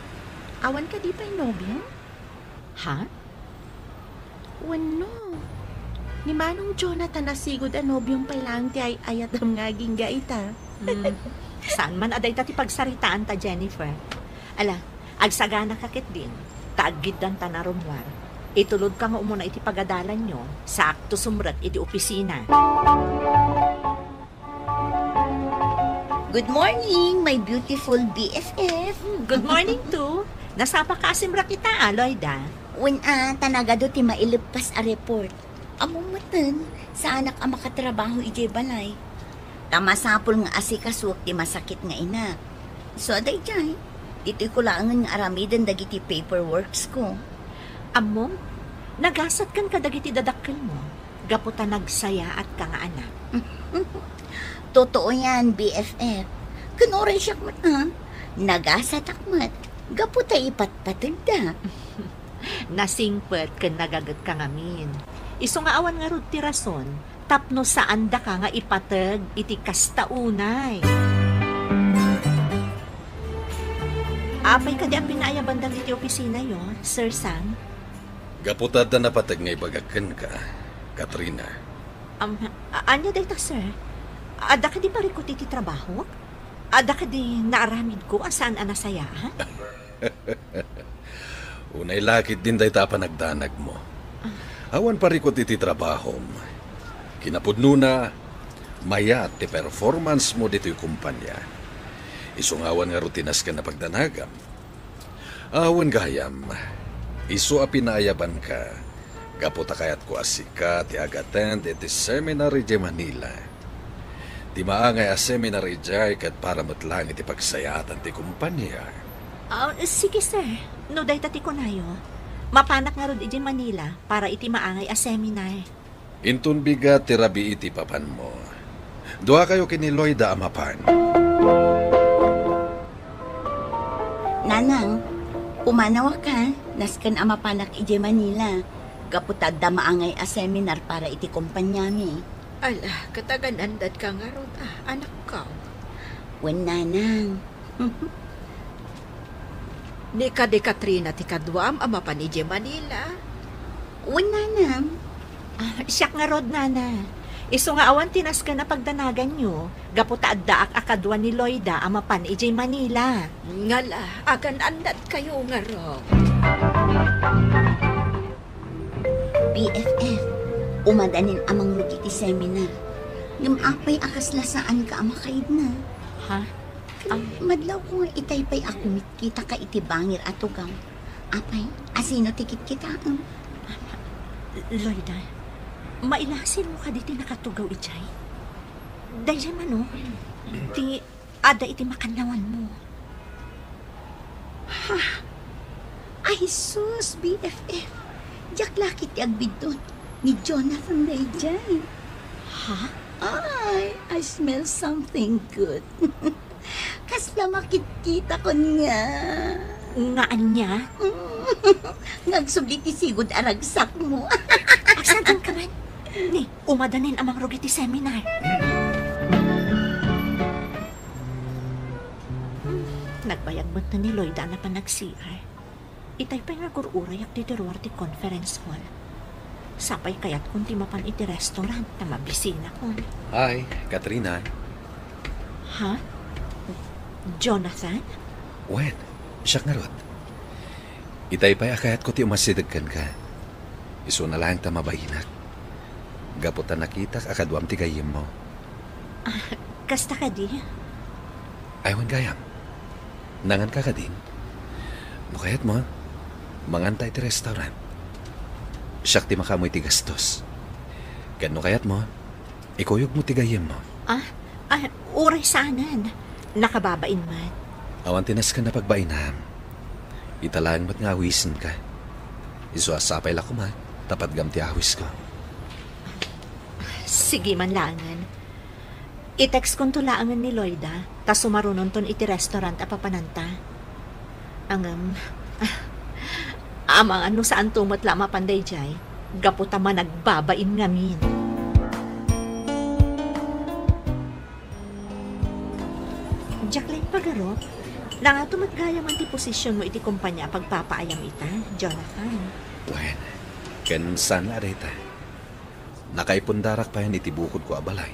Awan kadi pay nobiom? Ha? Wenno, ni Manong Jonathan a sigud a nobiom pay laeng ti ay-ayatem nga agingga ita. Hmm, saan man a dayta ti pagsaritaanta, Jennifer. Ala, agsaganaka ketdin, ta aggiddanta na rummuar. Itulodka nga umuna iti pagadalanyo, saakto sumrek iti opisina. Good morning, my beautiful B F F. Good morning, too. Nasapaka a simrek ita, a, Loida? Wen a, ta nagadu ti maileppas a report. Ammom metten, saanak a makatrabaho idiay balay. Ta masapul nga asikasuek ti masakit nga inak. So, daydiay, ditoyko laengen nga aramiden dagiti paperworksko. Ammom, nagasatkan kadagiti dadakkelmo gapu ta nagsayaatka nga anak. Totoo yan, B F F. Ken uray siak met, a, nagasatak met gapu ta ipatpateg da. Nasingpet ken nagagetka ngamin. Isu nga awan ngarud ti rason Tapno saan daka nga ipateg iti kasta unay. Apay kadi a pinaayabanda iti opisinayo, Sir Sam? Gapu ta adda napateg nga ibagak kenka, Katrina. Am, a-, ania dayta, sir? Adda kadi parikut iti trabahok? Adda kadi naaramidko a saan a nasayaat? Unay la ketdin dayta a panagdanagmo. Awan parikut iti trabahom. Kinapudnona, mayat ti performance mo ditoy kumpanya. Isu nga awan ngarud ti nasken a pagdanagam. Awan gayam, isu a pinaayabanka, gapu ta kayatko a sika ti agattend iti seminar idiay Manila. Ti maangay a seminar idiay ket para met laeng iti pagsayaatan ti kumpania. Ah, sige, sir. No dayta ti kunayo, mapanak ngarud idiay Manila para iti maangay a seminar. Inton bigat ti rabii ti papanmo, duakayo ken ni Loida a mapan. Nanang, pumanaw ka, nasken a mapanak idiay Manila, gapu ta adda maangay a seminar para iti kompaniami. Ala, ket agan-andadka ngarud, ah, anakko. Wen, nanang. Ni kadi Katrina ti kaduam a mapan idiay Manila? Wen, nanang. Ah, siak ngarud, nana. Isu nga awan ti nasken a pagdanaganyo, gapu ta addaak a kadua ni Loida a mapan idiay Manila. Ngala, agan-andadkayo ngarud. B F F, umadanin a mangrugi ti seminar. Ngem apay a kasla saanka a makaidna? Ha? Ah. Madlawko nga itay pay a kumitkitaka iti bangir a tugaw. Apay, asino ti kitkitaem? Loida, mailasinmo kadi ti nakatugaw idiay? Daydiay manen, ti adda iti makannawanmo. Ha? Ay, sus, B F F. Diak la ketdi agbiddut. Ni Jonathan daydiay. Ha? Ay, I smell something good. Kasla makitkitakon nga. Nga ania? Nga agsubli ti sigud a ragsakmo. Agsankan ka man. Ni, umadanin a mangrugi ti seminar. Nagbayag met ni Loida a napan nag-C R. Itay pay nga agur-urayak ditoy ruar ti conference hall. Sapay kayatkon ti mapan iti restaurant ta mabisinakon. Hi, Katrina. Ha? Jonathan? Wen, siak ngarud. Itay pay a kayatko ti umasideg kenka. Isuna laeng ta mabainak. Gapu ta nakitak a kaduam ti gayyemmo. Ah, kasta kadi? Ay, wen gayam. Nanganka kadin? No kayatmo, manganta iti restaurant. Siak ti makaammo iti gastos. Ken no kayatmo, ikuyogmo ti gayyemmo. Ah, ah, uray saanen. Nakababain met. Awan ti nasken a pagbainam. Ita laeng met nga awisenka. Isu a sapay la koma, ta patgam ti awisko. Sige man laengen. I-textkonto laengen ni Loida, ta sumarunonton iti restaurant a papananta. Ngem, amangan no saanto met la a mapan daydiay, gapu ta managbabain ngamin. Jacqueline Pagaro, nangato met gayamen ti posisionmo iti kompania a pagpapaayam ita, Jonathan? Wen, ken saan la a dayta. Nakaipundarak payen iti bukodko a balay.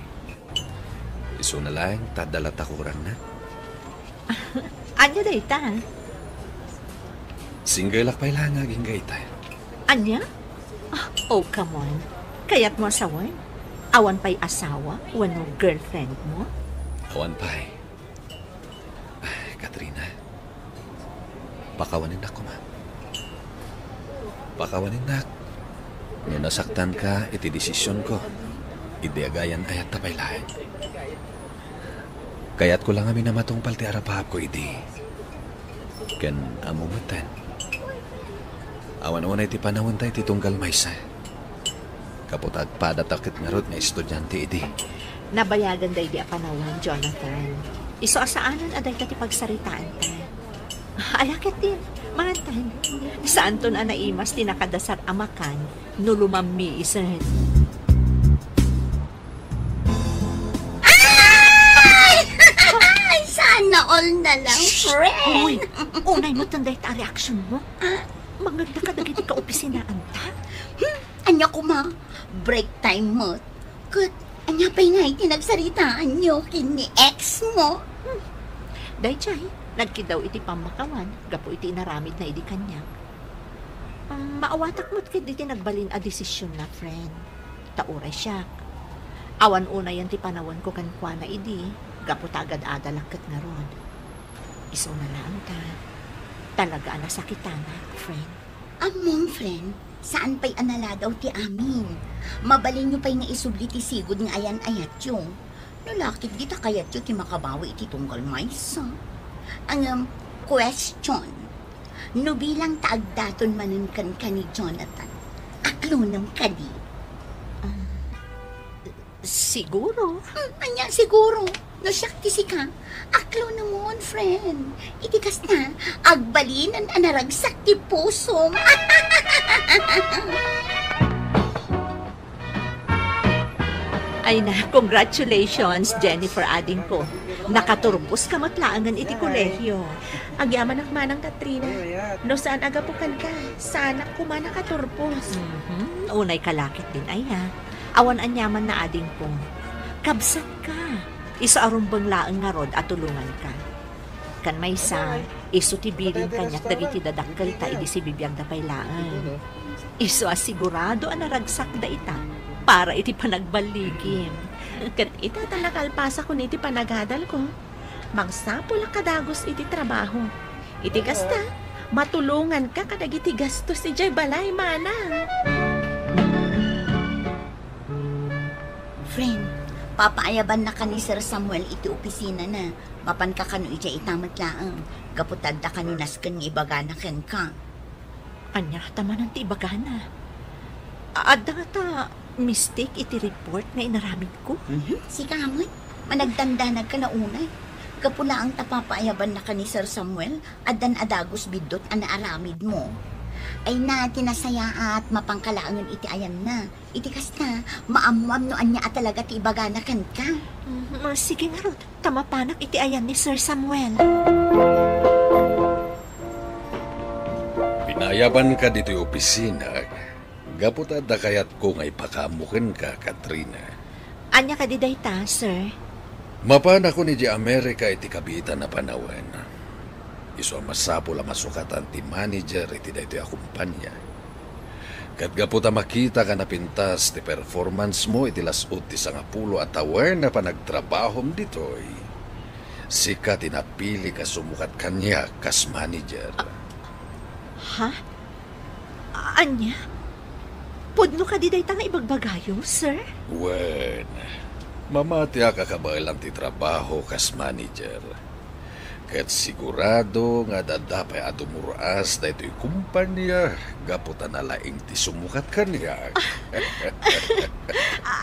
Isuna laeng ta adda latta kurangna. Ania dayta? Single-ak pay la nga agingga ita. Ania? Ah, oh, come on. Kayatmo a sawen? Awan pay asawa wenno girlfriendmo? Awan pay. Ay, Katrina, pakawanennak koma. Pakawanennak no nasaktanka iti desisionko, idi agayan-ayatta pay laeng. Kayatko la ngamin a matungpal ti arapaapko idi. Ken ammom metten, awan unay ti panawenta iti tunggal maysa. Gapu ta agpadatak ket ngarud nga estudiante idi. Nabayagen daydi a panawen, Jonathan. Isu a saanen a dayta ti pagsaritaanta. Ala ketdin, mangantan. Saanton a naimas ti nakadasar a makan no lumammiisen. All na lang, friend. Hoy, unay met dayta a reaksionmo. Ah. Mangngegda kadagiti kaopisinaanta. Hmm, ania koma, break time met. Ket ania pay ngay ti nagsaritaanyo ken ni ex mo? Hmm. Daydiay, nagkiddaw iti pammakawan gapu iti inaramidna idi kaniak. Um, maawatak met ketdi ti nagbalin a desisionna, friend. Ta uray siak, awan unayen ti panawenko kenkuana idi, gapu ta agad-adalak ket ngarud. Isuna laeng ta, talaga a nasakitanak, friend. Ammom, friend, saan pay a naladaw ti amin. Mabalinyo pay nga isubli ti sigud nga ayan-ayatyo. No la ketdi ta kayatyo ti makabawi iti tunggal maysa. Ngem, question, no bilang ta agdaton manen kenka ni Jonathan, aklonem kadi? Ah, siguro. Hmm, ania siguro? No siak ti sika, aklonemon, friend. Iti kasta, agbalinan a naragsak ti pusom. Ay na, congratulations, Jennifer, adingko. Nakaturposka met laengen iti kolehio. Agyamanak manang, Katrina. No saan a gapu kenka, saanak koma nakaturpos. Mhm. Unayka la ketdin aya. Awan aniamanna, adingko. Kabsatka. Isu a rumbeng laeng ngarud a tulonganka. Ken maysa, isu ti bilin kaniak dagiti dadakkelta idi sibibiagda pay laeng. Isu a sigurado a naragsakda ita para iti panagballigim. Ket ita ta nakalpasakon iti panagadalko, mangsapulak a dagus iti trabaho. Iti kasta, matulonganka kadagiti gastos idiay balay, manang. Friend, papaayabannaka ni Sir Samuel iti opisinana. Mapanka kano idiay ita met laeng, gapu ta adda kano nasken nga ibagana kenka. Ania ta manen ti ibagana? A-, adda ngata mistake iti report nga inaramidko? Mhm, sika met. Managdandanagka na unay. Gapu laeng ta papaayabannaka ni Sir Samuel, addan a dagus biddut a naaramidmo. Ay na, ti nasayaat, mapanka laengen iti ayanna. Iti kasta, maammoam no ania a talaga ti ibagana kenka. Mm, sige ngarud, ta mapanak iti ayan ni Sir Samuel. Pinaayabanka ditoy opisina, gapu ta adda kayatko nga ipakaammo kenka, Katrina. Ania kadi dayta, sir? Mapanakon idiay Amerika iti kabiitan a panawen. Isu a masapul a masukatan ti manager iti daytoy a kompania. Ket gapu ta makitaka a napintas ti performance mo iti las-ud ti sangapulo a tawen a panagtrabahom ditoy, sika ti napilik a sumukat kaniak kas manager. Ha? Ania? Pudno kadi dayta nga ibagbagayo, sir? Wen, mamatiak a kabaelan ti trabaho kas manager. Ket sigurado nga adda pay a dumur-as daytoy kompania gapu ta nalaing ti sumukat kaniak.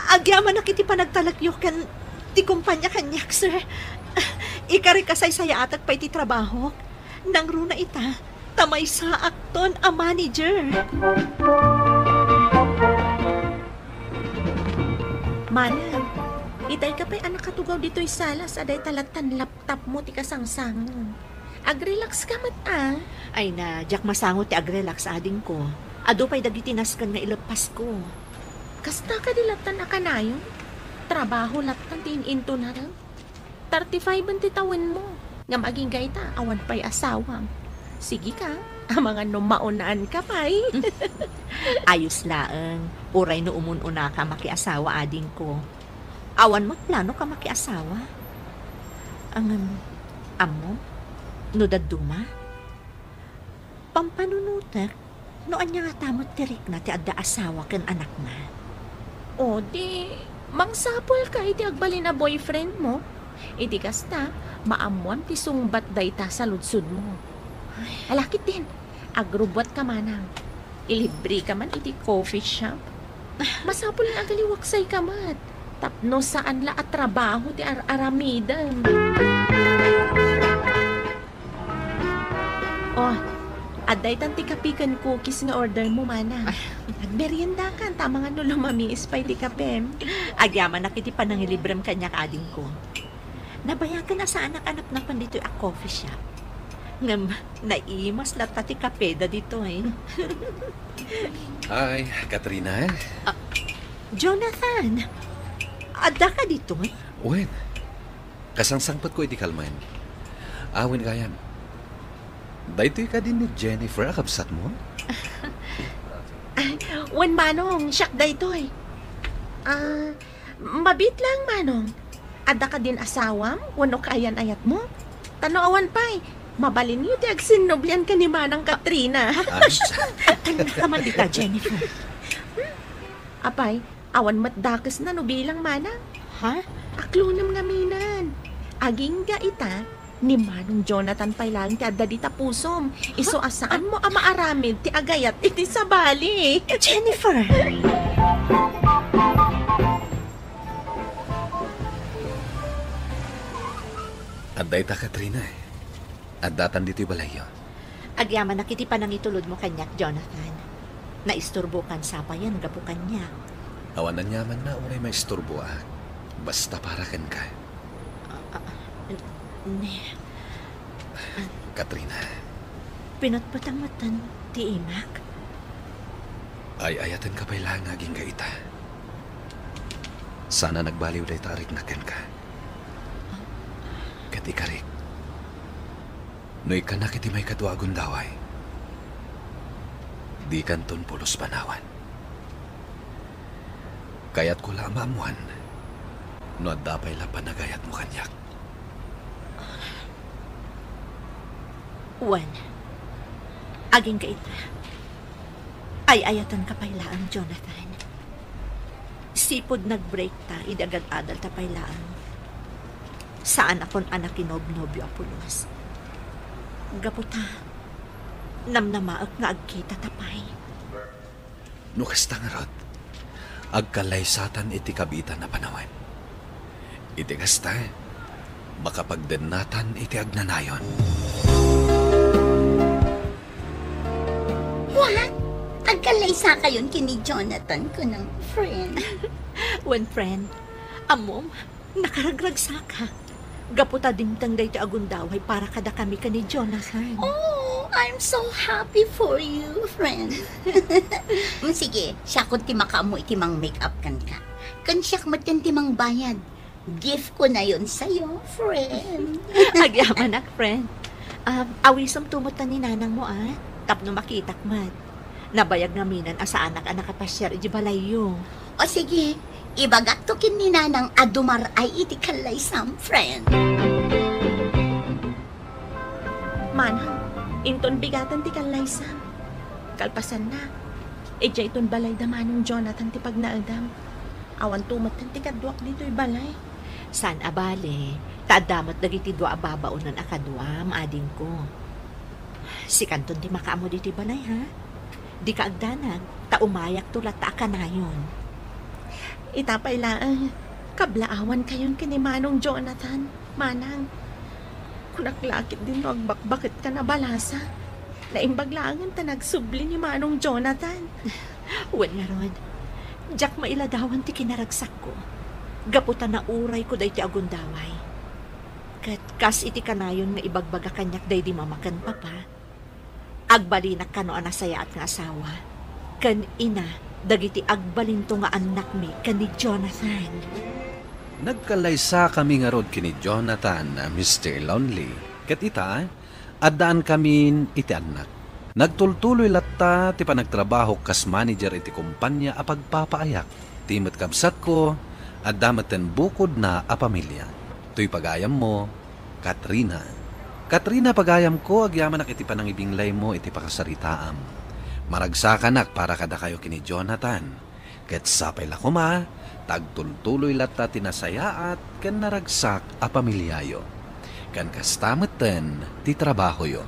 Agyamanak iti panagtalekyo ken ti kompania kaniak, sir. Ikarikasaysayaat pay ti trabahok. Nangruna ita, ta maysaakton a manager. Manang, itayka pay a nakatugaw ditoy sala sa dayta lattan laptopmo ti kasangsangon. Agrelax ka met, a. Ay na, diak masango ti agrelax, adingko. Adu pay dagiti nasken nga ileppasko. Kasta kadi lattan a kanayon? Trabaho lattan ti in-intonarem. Thirty-five ti tawenmo, ngem agingga ita, awan pay asawam. Sige ka, amangan no maunaan ka pay. Ayos laeng, uray no umun-unaka a makiasawa, adingko. Awan met planok a makiasawa. Ngem, ammom, no dadduma, pampanunotek no ania ngata met ti rikna ti adda asawa ken anakna. O, di, mangsapulka iti agbalin a boyfriendmo. Iti kasta, maammoam ti sungbat dayta saludsodmo. Ala ketdin, agrubbuatka manang. Ilibreka man iti coffee shop. Masapul nga agaliwaksayka met. Tapno saan la a trabaho ti ar-aramidem. O, adda itan ti kape ken cookies nga ordermo, manang. Ay. Agmeriendakan, ta amangan no lumamiis pay ti kapem. Agyamanak iti panangilibrem kaniak, adingko. Nabayagen a saanak a napnapan ditoy a coffee shop. Ngem naimas latta ti kapeda ditoy. Hi, Katrina. Ah, Jonathan, adda ka ditoy? Wen, kasangsangpetko iti kalman. Ah, wen gayam. Daytoy kadi ni Jennifer a kabsatmo? Ay, wen, Manong, siak daytoy. Ah, mabiit lang, Manong. Adda kadin asawam wenno kaayan-ayatmo? Tano awan pay, mabalinyo ti agsinnublian ken ni Manang Katrina. Ah, ania ka man dita, Jennifer? Apay, awan met dakesna no bilang, Manang. Ha? Aklonem ngamin. Agingga ita, ni Manong Jonathan pay laeng ti adda dita pusom. Isu a saanmo a maaramid ti agayat iti sabali. Jennifer! Adda ita, Katrina. Addatan ditoy balayyo. Agyamanak iti panangitulodmo kaniak, Jonathan. Naisturbokan sapayan gapu kaniak. Awan aniamanna uray maisturboak. Basta para kenka. Ah, ah, n-, ne. Katrina. Pinutputang metten ti imak? Ay-ayatenka pay laeng nga agingga ita. Saan a nagbaliw dayta a riknak kenka. Ket ikarik, no ikkanak iti maikadua a gundaway, dikanton pulos panawan. Kayatko la a maammoan no adda pay la panagayatmo kaniak. Wen, agingga ita. Ay-ayatenka pay laeng, Jonathan. Sipud nag-break ta idi agad-adal ta pay laeng, saan a kun-, a nakinobnobio a pulos. Gapu ta, namnamaek nga agkita ta pay. No kasta ngarud, agkallaysatan iti kabiitan a panawen. Iti kasta, makapagdennatan iti agnanayon. What? Agkallaysakayon ken ni Jonathan, kunam, friend? Wen, friend. Ammom, nakaragragsaka. Gapu ta dimteng daytoy a gundaway para kadakami ken ni Jonathan. Oh, I'm so happy for you, friend. Mm, sige, siakon ti makaammo iti mang-make up kenka. Ken siak metten ti mangbayad. Gift ko na yun sa'yo, friend. Agyamanak, friend. Um, awisom tumot ta ni nanangmo, ah, tapno makitak met. Nabayag ngamin a saanak a nakapasiar iti balayyo. O sige, ibagakto ken ni nanang a dumar-ay iti kallaysam, friend. Manang, inton bigaten ti kallaysam. Kalpasanna, idiay iton balay da Manong Jonathan ti pagnaedam. Awan to metten ti kaduak ditoy balay. Saan a bale, ta adda met dagiti dua a babaonen a kaduam, adingko. Sikanton ti makaammo ditoy balay, ha? Dika agdanag, ta umayakto latta a kanayon. Ita pay laeng, kablaawankayon ken ni Manong Jonathan, Manang. Kunak la ketdin no agbakbaketkan a balasa. Naimbag laengen ta nagsubli ni Manong Jonathan. Wen ngarud, diak mailadawan ti kinaragsakko. Gapu ta naurayko daytoy a gundaway. Ket kas iti kanayon nga ibagbaga kaniak daydi mama ken papa, agbalinak kano a nasayaat nga asawa ken ina dagiti agbalinto nga annakmi ken ni Jonathan. Nagkallaysakami ngarud ken ni Jonathan, Mister Lonely, ket ita, addaankamin iti annak. Nagtultuloy latta ti panagtrabahok kas manager iti kompania a pagpapaayak. Ti met kabsatko, adda metten bukodna a pamilia. Toy pagayammo, Katrina. Katrina, pagayamko, agyamanak iti panangibinglaymo iti pakasaritaam. Maragsakanak para kadakayo ken ni Jonathan. Ket sapay la koma, ta agtultuloy latta ti nasayaat ken naragsak a pamiliayo. Ken kasta metten ti trabahoyo.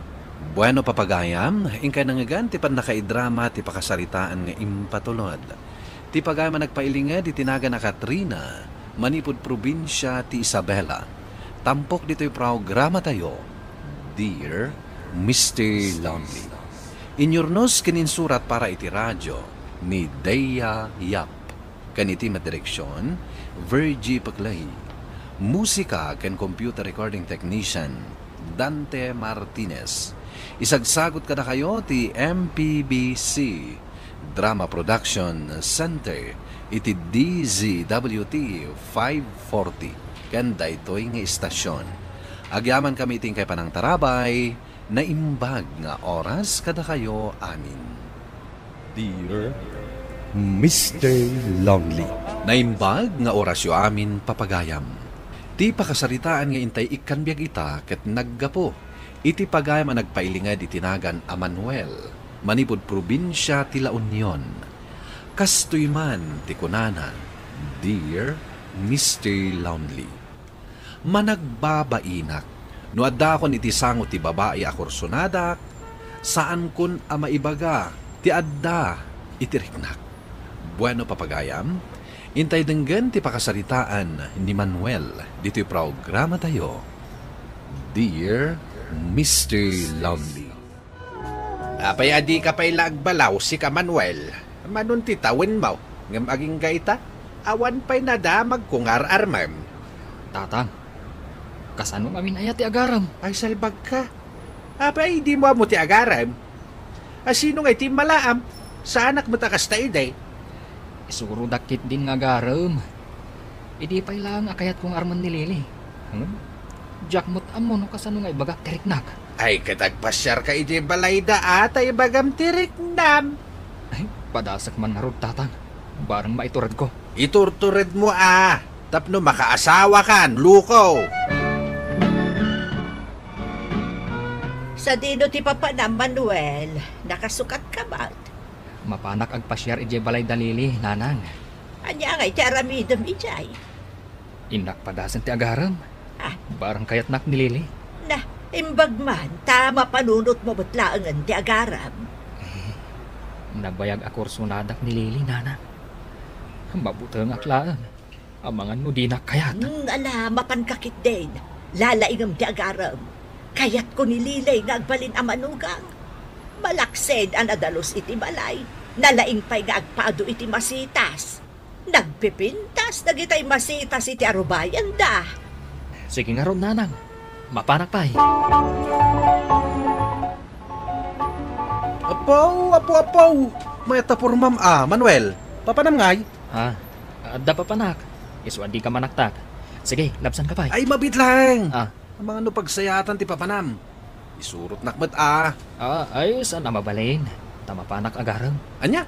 Bueno, papagayam, inkay nangngegan ti pannakaidrama ti pakasaritaan nga impatulod. Ti pagayam a nagpailinged iti nagan a Katrina, manipud probinsia ti Isabela. Tampok ditoy programatayo, Dear Mister Lonely. Inyurnos ken insurat para iti radyo ni Dea Yap. Ken iti madireksion, Virgie Paclay. Musika ken computer recording technician, Dante Martinez. Isagsagut kadakayo ti M P B C Drama Production Center iti D Z W T five forty ken daytoy nga istasyon. Agyamankami iti inkay panangtarabay, naimbag nga oras kadakayo amin. Dear Mister Lonely. Naimbag nga orasyo amin, papagayam. Ti pakasaritaan nga intay ikkan biag ita ket naggapu iti pagayam a nagpailinged iti nagan a Manuel, manipud probinsia ti La Union. Kastoy man ti kunana, Dear Mister Lonely. Managbabainak. No addakon iti sango ti babai a kursonadak, saankon a maibaga ti adda iti riknak. Bueno, papagayam, intay denggen ti pakasaritaan ni Manuel ditoy programatayo, Dear Mister Lonely. Apay a dika pay la agbalaw, sika, Manuel? Manon ti tawenmo, ngem agingga ita, awan pay nadamagko nga ar-armem. Tatang, kasano ngamin aya ti agarem? Ay, salbagka. Apay, dimo ammo ti agarem? A, sino ngay ti immalaam? Saanak met a kasta idi. Isurodak ketdin nga agarem. Idi pay laeng a kayatko nga armen ni Lily. Hmm? Diak met ammo no kasano nga ibagak ti riknak. Ay, ket agpasiarka idiay balayda a ta ibagam ti riknam. Ay, padasek man ngarud, Tatang. Bareng maituredko. Iturturedmo a, tapno makaasawakan, luko. Sadino ti papanam, Manuel? Nakasukatka met? Mapanak agpasiar idiay balayda Lily, Nanang. Ania ngay ti aramidem idiay? Innak padasen ti agarem. Ah. Bareng kayatnak ni Lily. Na, imbag man, ta mapanunotmo met laengen ti agarem. Eh, nabayag a kursonadak ni Lily, Nanang. Mabutengak laeng. Amangan no dinak kayat. Hmm, ala, mapanka ketdin. Lalaingem ti agarem. Kayatko ni Lily nga agbalin a manugang. Malaksid a nadalus iti balay. Nalaing pay nga agpaadu iti masitas. Nagpipintas dagitay masitas iti arubayanda. Sige ngarud, Nanang. Mapanak pay. Apo, apo, apo! Mayat a pormam a, Manuel. Papanam ngay? Ah, adda papanak. Isu a dika manaktak. Sige, labsanka pay. Ay, mabiit laeng. Ah. Amangan no pagsayaatan ti papanam. Isurotnak met a. Ah, ay, saan a mabalin? Ta mapanak agarem. Ania?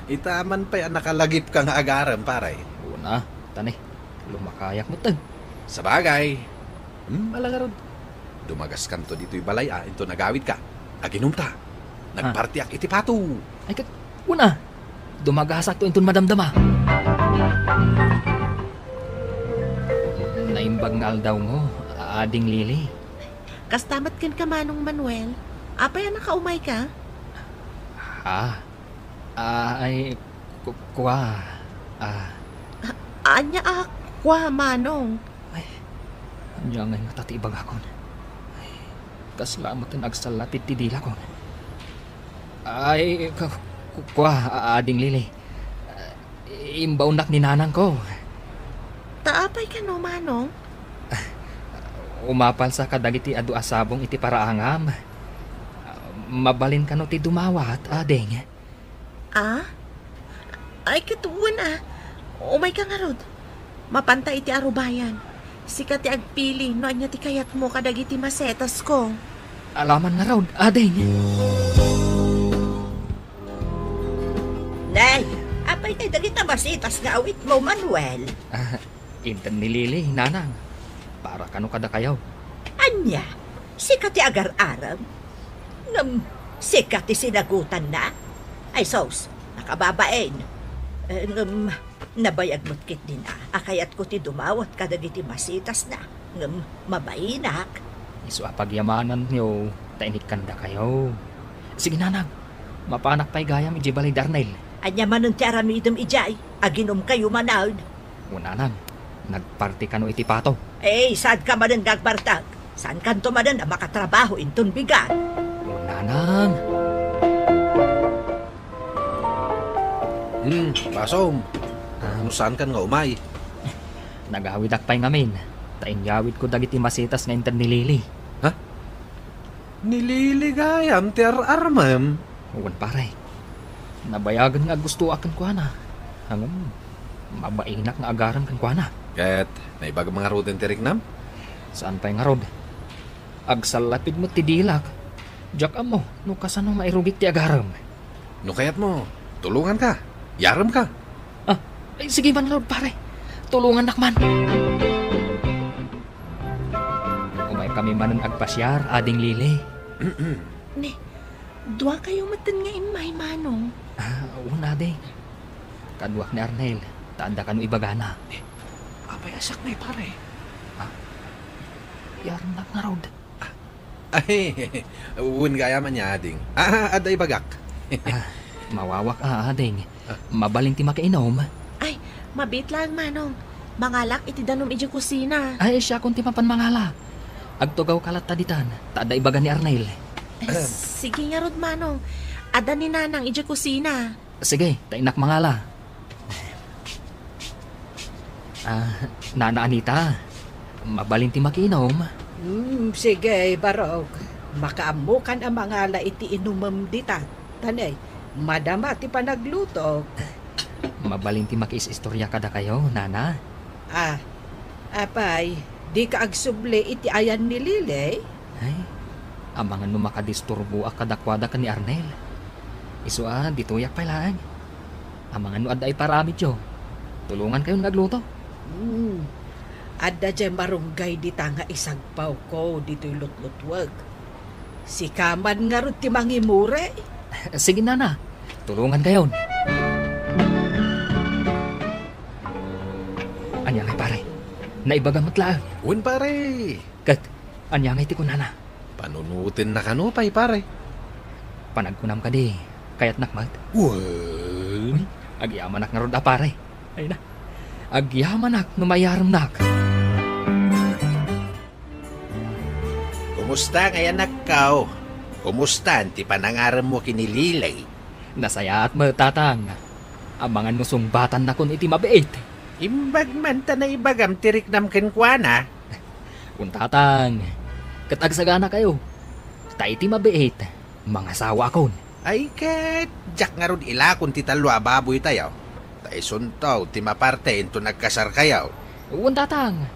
Ita man pay a nakalagipka nga agarem, pare. Una, tani, lumakayak met. Sabagay. Hmm, ala ngarud. Dumagaskanto ditoy balay a, inton agawidka. Aginumta. Ah. Nagpartiak iti pato. Ay, ket, una, dumagasakto inton madamdama. Naimbag nga aldawmo, Ading Lily. Kasta met kenka, Manong Manuel. Apay a nakaumayka? Ah, ah, ay, ku-, kua, ah. A-, ania a kua, Manong? Ay, ania ngay ngata ti ibagakon? Ay, kasla met ti agsallatid ti dilakon. Ay, ku-, ku-, kua, a-, Ading Lily. Imbaonnak ni nanangko. Ta apay kano, Manong? Umapalsa kadagiti adu a sabong iti paraangam. Mabalin kano ti dumawat, ading? Ah? Ay, ket wen a. Umayka ngarud. Mapanta iti arubayan. Sika ti agpili no ania ti kayatmo kadagiti masetasko. Alaman ngarud, ading. Nay, apay tay dagita masitas nga awitmo, Manuel? Ah, inted ni Lily, nanang. Para kano kadakayo. Ania? Sika ti agar-arem? Ngem sika ti sinagutanna? Ay sus, nakababain. Eh, ngem nabayag met ketdin a, a kayatko ti dumawat kadagiti masitasna. Ngem mabainak. Isu a pagyamananyo ta inikkandakayo. Sige, nanang. Mapanak pay gayam idiay balay Darnel. Ania manen ti aramidem idiay? Aginumkayo manen. O nanang, nagparti kano iti pato? Eh, saanka manen nga agbartek? Saankanto manen a makatrabaho inton bigat? O nanang. Hmm, basom. Ah. No saankan nga umay? Nagawidak pay ngamin, ta inyawidko dagiti masetas nga inted ni Lily. Ha? Ni Lily gayam ti ar-armem? Wen, pare. Nabayagen nga aggustoak kenkuana. Ngem, mabainak nga agarem kenkuana. Ket naibagam ngaruden ti riknam? Saan pay ngarud. Agsallapig met ti dilak. Diak ammo no kasano mairugik ti agarem. No kayatmo, tulonganka. Yaremka. Ah, ay, sige man ngarud, pare. Tulongannak man. Umaykami manen agpasiar, Ading Lily. Ni, dua kayo metten nga immay, Manong. Ah, wen, Ading. Kaduak ni Arnel, ta adda kano ibagana. Apay a saknay, pare? Ah, yaremnak ngarud. Ay, wen gayam ania, Ading. Ah, adda ibagak. Ah, mawawak a, Ading. Ah. Mabalin ti makainom? Ay, mabiit laeng, Manong. Mangalak iti danum idiay kusina. Ay, siakon ti mapan mangala. Agtugawka latta ditan, ta adda ibaga ni Arnel. Eh, sige ngarud, Manong. Adda ni Nanang idiay kusina. Sige, ta innak mangala. Ah, Nana Anita, mabalin ti makinom? Hmm, sige, Barok. Makaammokan a mangala iti inumem dita. Tanay, madama ti panaglutok. Mabalin ti makiis-istorya kadakayo, Nana? Ah, apay, dika agsubli iti ayan ni Lily? Ay, amangan no makadisturboak kadakuada ken ni Arnel. Isu a, ditoyak pay laeng. Amangan no adda iparamidyo. Tulongankayon nga agluto. Hmm. Adda diay marunggay dita nga isagpawko ditoy lutlutwek. Sika man ngarud ti mangimuri. Sige, Nana. Tulongankayon. Ania ngay, pare? Naibaga met laeng. Wen, pare. Ket, ania ngay ti kunana? Panunotenna kano pay, pare. Panagkunam kadi, kayatnak met? Wen. Uy, agyamanak ngarud a, pare. Ay na. Agyamanak no mayaremnak. Kumusta ngay, anakko? Kumusta ti panangaremmo ken ni Lily? Nasayaat met, Tatang. Amangan no sungbatannakon iti mabiit. Imbag man ta naibagam ti riknam kenkuana. Wen, Tatang, ket agsaganakayo. Ta iti mabiit, mangasawaakon. Ay ket, diak ngarud ilakon ti tallo a baboytayo. Ta isunto ti maparte inton agkasarkayo. Wen, Tatang,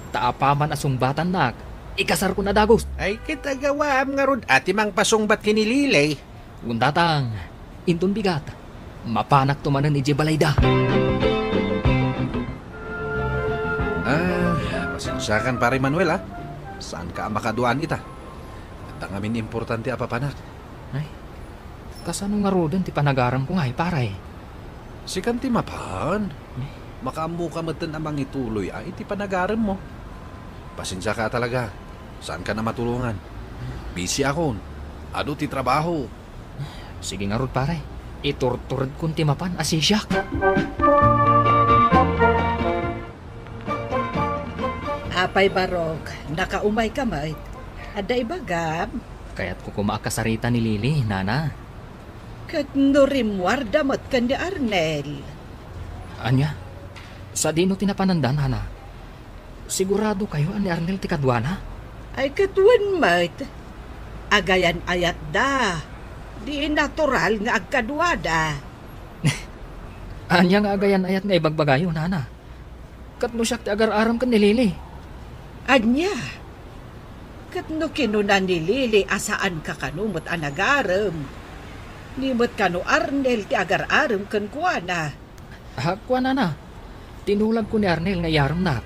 ta apaman a sungbatannak, ikasarkon a dagus. Ay ket, agawaam ngarud a ti mangpasungbat ken ni Lily. Wen, Tatang, inton bigat, mapanakto manen idiay balayda. Ah, pasensiakan, Pare Manuel, ah. Saanka a makaduan ita. Adda ngamin importante a papanak. Ay, kasano ngaruden ti panagaremko ngay, pare? Sikan ti mapan. Eh? Makaammoka metten a mangituloy a iti panagaremmo. Pasensiaka a talaga. Saankan a matulongan. Busy akon. Adu ti trabaho. Sige ngarud, pare. Iturturedkon ti mapan a sisiak. Apay, Barok, nakaumayka met? Adda ibagam? Kayatko koma a kasarita ni Lily, Nana. Ket no rimmuarda met ken ni Arnel? Ania? Sadino ti napananda, Nana? Siguradokayo a ni Arnel ti kaduana? Ay, ket wen met. Agayan-ayatda. Di natural nga agkaduada. Ania nga agayan-ayat nga ibagbagayo, Nana? Ket no siak ti agar-arem ken ni Lily? Ania? Ket no kinuna ni Lily a saanka kano met a nagarem, ni met kano Arnel ti agar-arem kenkuana? Ah, kuanana, tinulagko ni Arnel nga iyaremnak.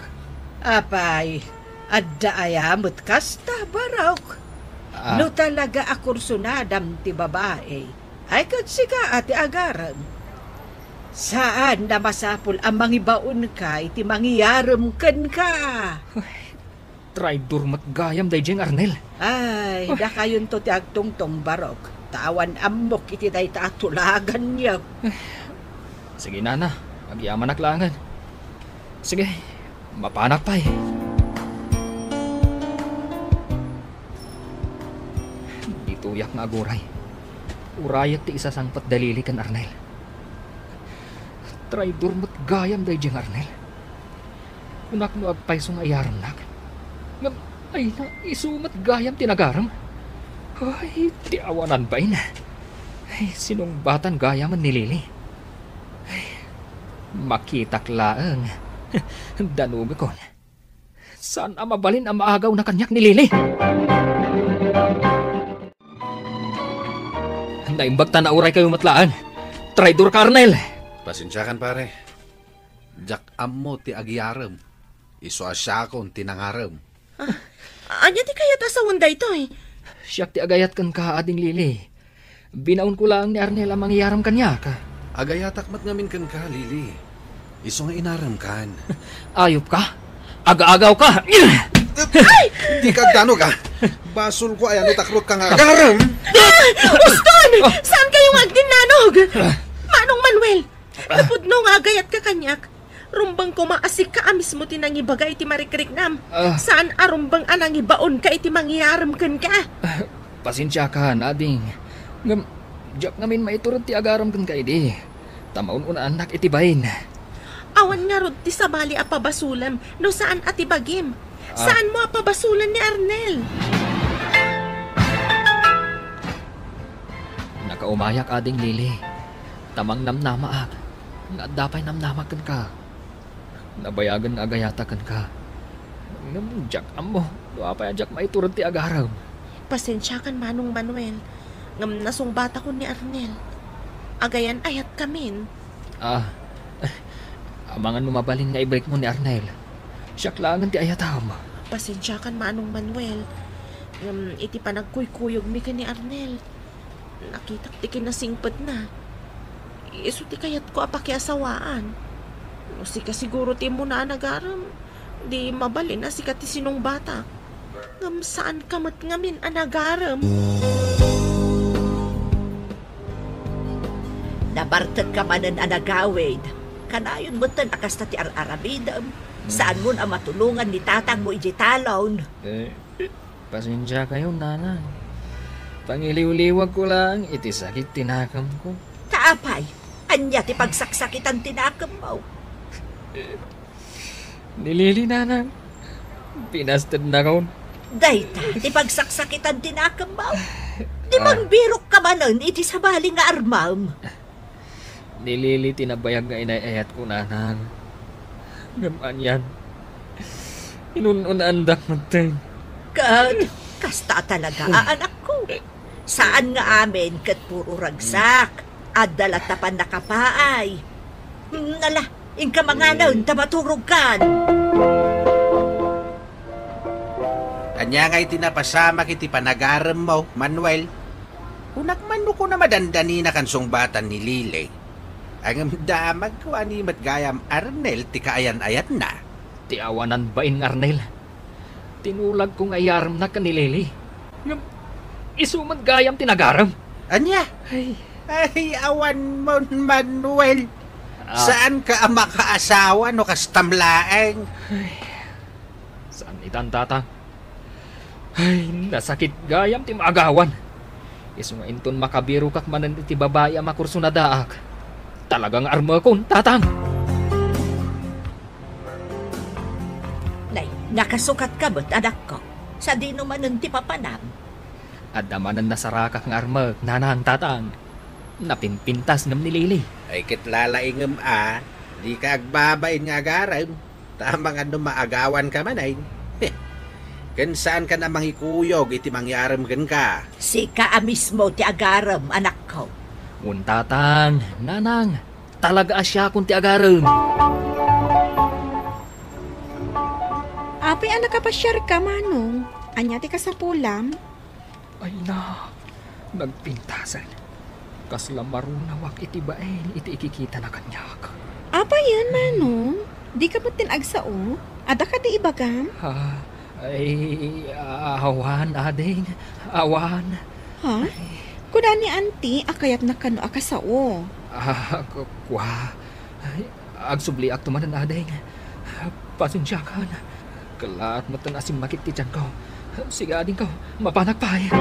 Apay, adda aya met kasta, Barok? Ah. No talaga a kursunadam ti babai, ay ket sika a ti agarem. Saan a masapul a mangibaonka iti mangiyarem kenka. Uy, traidor met gayam daydiay nga Arnel. Ay, dakayonto ti agtungtong, Barok. Ta awan ammok iti dayta a tulaganyo. Sige, Nana. Agyamanak laengen. Sige, mapanak pay. Ditoyak nga aguray. Urayek ti isasangpet da Lily ken Arnel. Traidor met gayam daydiay nga Arnel. Kunak no agpayso nga iyaremnak. Ngem, ay na, isu met gayam ti nagarem. Ay, ti awanan bain. Ay, sinungbatan gayam ni Lily. Ay, makitak laeng. Danugakon. Saan a mabalin a maagawna kaniak ni Lily? Naimbag ta nauray kayo met laeng. Traidor ka, Arnel! Pasensiakan, pare. Diak ammo ti agiyarem. Isu a siakon ti nangarem. Ah, ania ti kayat a sawen daytoy? Siak ti agayat kenka, Ading Lily. Binaonko laeng ni Arnel a mangiyarem kaniak. Agayatak met ngamin kenka, Lily. Isu nga inaremkan. Ayop ka? Aga-agaw ka! Ay! Dika agdanug, a. Basolko a yan no takrotka nga agarem. Ah! Uston! Saan kayo nga agdinnanog? Manong Manuel, napudno nga agayatka kaniak. Rumbeng koma a sika a mismo ti nangibaga iti marikriknam. Ah. Saan a rumbeng a nangibaonka iti mangiyarem kenka. Ah, pasensiakan, ading. Ngem, diak ngamin maitured ti agarem kenka idi. Ta maun-unaannak iti bain. Awan ngarud ti sabali a pabasolem no saan a ti bagim. Ah. Saanmo a pabasolen ni Arnel. Nakaumayak, Ading Lily. Ta mangnamnamaak nga adda pay namnamak kenka. Nabayagen nga agayatak kenka. Ngem diak ammo no apay a diak maitured ti agarem. Pasensiakan, Manong Manuel, ngem nasungbatakon ni Arnel. Agayan-ayatkamin. Ah, amangan no mabalin nga ibalikmo ni Arnel. Siak laengen ti ayatam. Pasensiakan, Manong Manuel, ngem iti panagkuykuyogmi ken ni Arnel, nakitak ti kinasingpetna. Isu ti kayatko a pakiasawaan. No sika siguro ti immuna a nagarem, di mabalin a sika ti sinungbatak. Ngem saanka met ngamin a nagarem. Nabartekka manen a nagawid. Kanayon metten a kasta ti ar-aramidem. Saanmon a matulongan ni tatangmo idiay talon. Eh, Pasensiakayo, nanang. Pangiliwliwagko laeng iti sakit ti nakemko. Ta apay, ania ti pagsaksakitan ti nakemmo? Ni Lily, nanang. Pinastednakon. Dayta ti pagsaksakitan ti nakemmo? Di Ah. mangbirokka manen iti sabali nga armem. Ni Lily ti nabayag nga inay-ayatko, nanang. Ngem anian, inun-unaandak metten. Ket kasta talaga a anakko. Saan nga amin ket puro ragsak. Adda latta pannakapaay. Nala, inka manganen ta maturogkan. Ania ngay ti napasamak iti panagaremmo, Manuel? Kunak man no kuna madandaninakan sungbatan ni Lily. Ngem damagko a ni met gayam Arnel ti kaayan-ayatna. Ti awanan bain nga Arnel. Tinulagko nga iyaremnak ken ni Lily. Ngem isu met gayam ti nagarem. Ania? Ay. Ay, awan mon, Manuel. Ah. Saanka a makaasawa no kastam laeng? Ay. Saan itan, Tatang? Ay, nasakit gayam ti maagawan. Isu nga inton makabirokak manen iti babai a makursunadaak, talaga nga armekon, Tatang! Nay, nakasukatka met, anakko. Sadino manen ti papanam? Adda manen nasarakak nga armek, nanang, tatang. Napimpintas ngem ni Lily. Ay, ket lalaingem a, dika agbabain nga agarem. Ta amangan no maagawanka manen. Heh. Ken saankan a mangikuyog iti mangyarem kenka. Sika a mismo ti agarem, anakko. Wen, tatang, nanang, talaga a siakon ti agarem. Apay a nakapasiarka, Manong? Ania ti kasapulam? Ay na, nagpintasen. Kasla marunawak iti bain iti ikikitana kaniak. Apayen, Manong? Dika metten agsao? Adda kadi ibagam? Ha? Ay, awan, ading. Awan. Ha? Ay. Kuna ni Auntie a kayatna kano a kasao. Ah, ku-, kua. Ay, agsubliakto manen, ading. Pasensiakan. Kellaat metten a simmakit ti tianko. Sige, adingko, mapanak pay.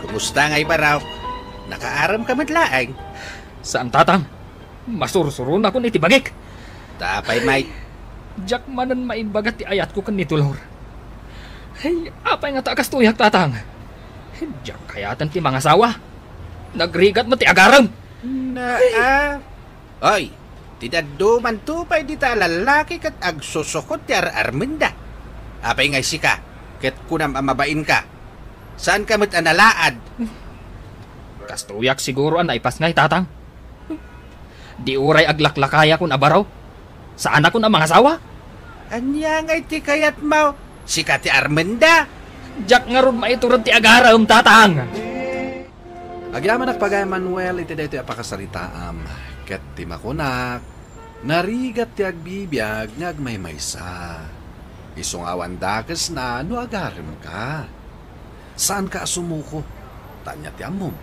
Kumusta ngay, Barok? Nakaaremka met laeng? Saan, tatang. Masursuronakon iti bagik. Ta apay may Diak manen maibbaga ti ayatko ken ni Dolor. Hey, apay nga ta kastoyak, Tatang? Diak kayaten ti mangasawa. Nagrigat met ti agarem. Na, ah. Oy, ti daddumanto pay dita a lallaki ket agsusukod ti ar-armenda. Apay nga sika, ket kunam a mabainka. Saanka met a nalaad. Kastoyak siguro a naipasngay, Tatang. Di uray aglaklakayakon a baro. Saanakon a mangasawa. Ania ngay ti kayatmo? Sika ti armenda? Diak ngarud maiturod ti agarem, Tatang. Agyamanak pagayam, Manuel, iti daytoy a pakasaritaam, ket ti makunak, narigat ti agbibiag nga agmaymaysa. Isu nga awan dakesna no agaremka. Saanka a sumuko, ta ania ti ammom,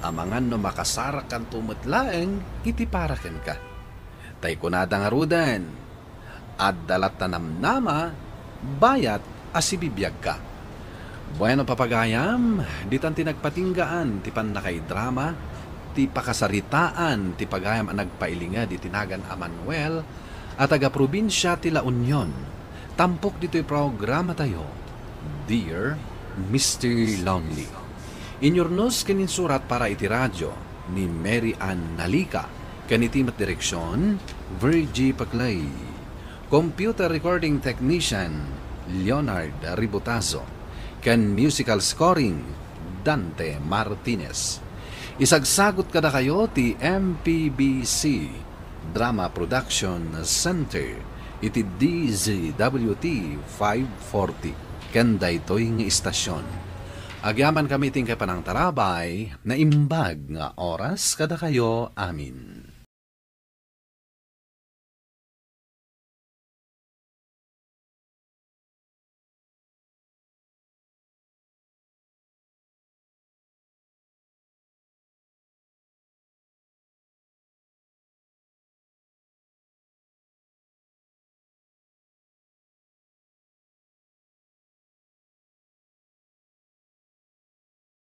amangan no makasarakkanto met laeng iti para kenka. Tay kunada ngaruden, adda latta namnama, bayat a sibibiagka. Bueno, papagayam, ditan ti nagpatinggaan ti pannakaidrama, ti pakasaritaan ti pagayam a nagpailinged iti nagan a Manuel a taga-probinsia ti La Union, tampok ditoy programatayo, Dear Mister Lonely. Inyurnos ken insurat para iti radio ni Mary Ann Nalica ken iti met direksion, Virgie Paclay. Computer recording technician, Leonard Ributazo, ken musical scoring, Dante Martinez. Isagsagut kadakayo ti M P B C Drama Production Center iti D Z W T five forty ken daytoy nga istasyon. Agyamankami ti inkay panangtarabay, naimbag nga oras kadakayo amin.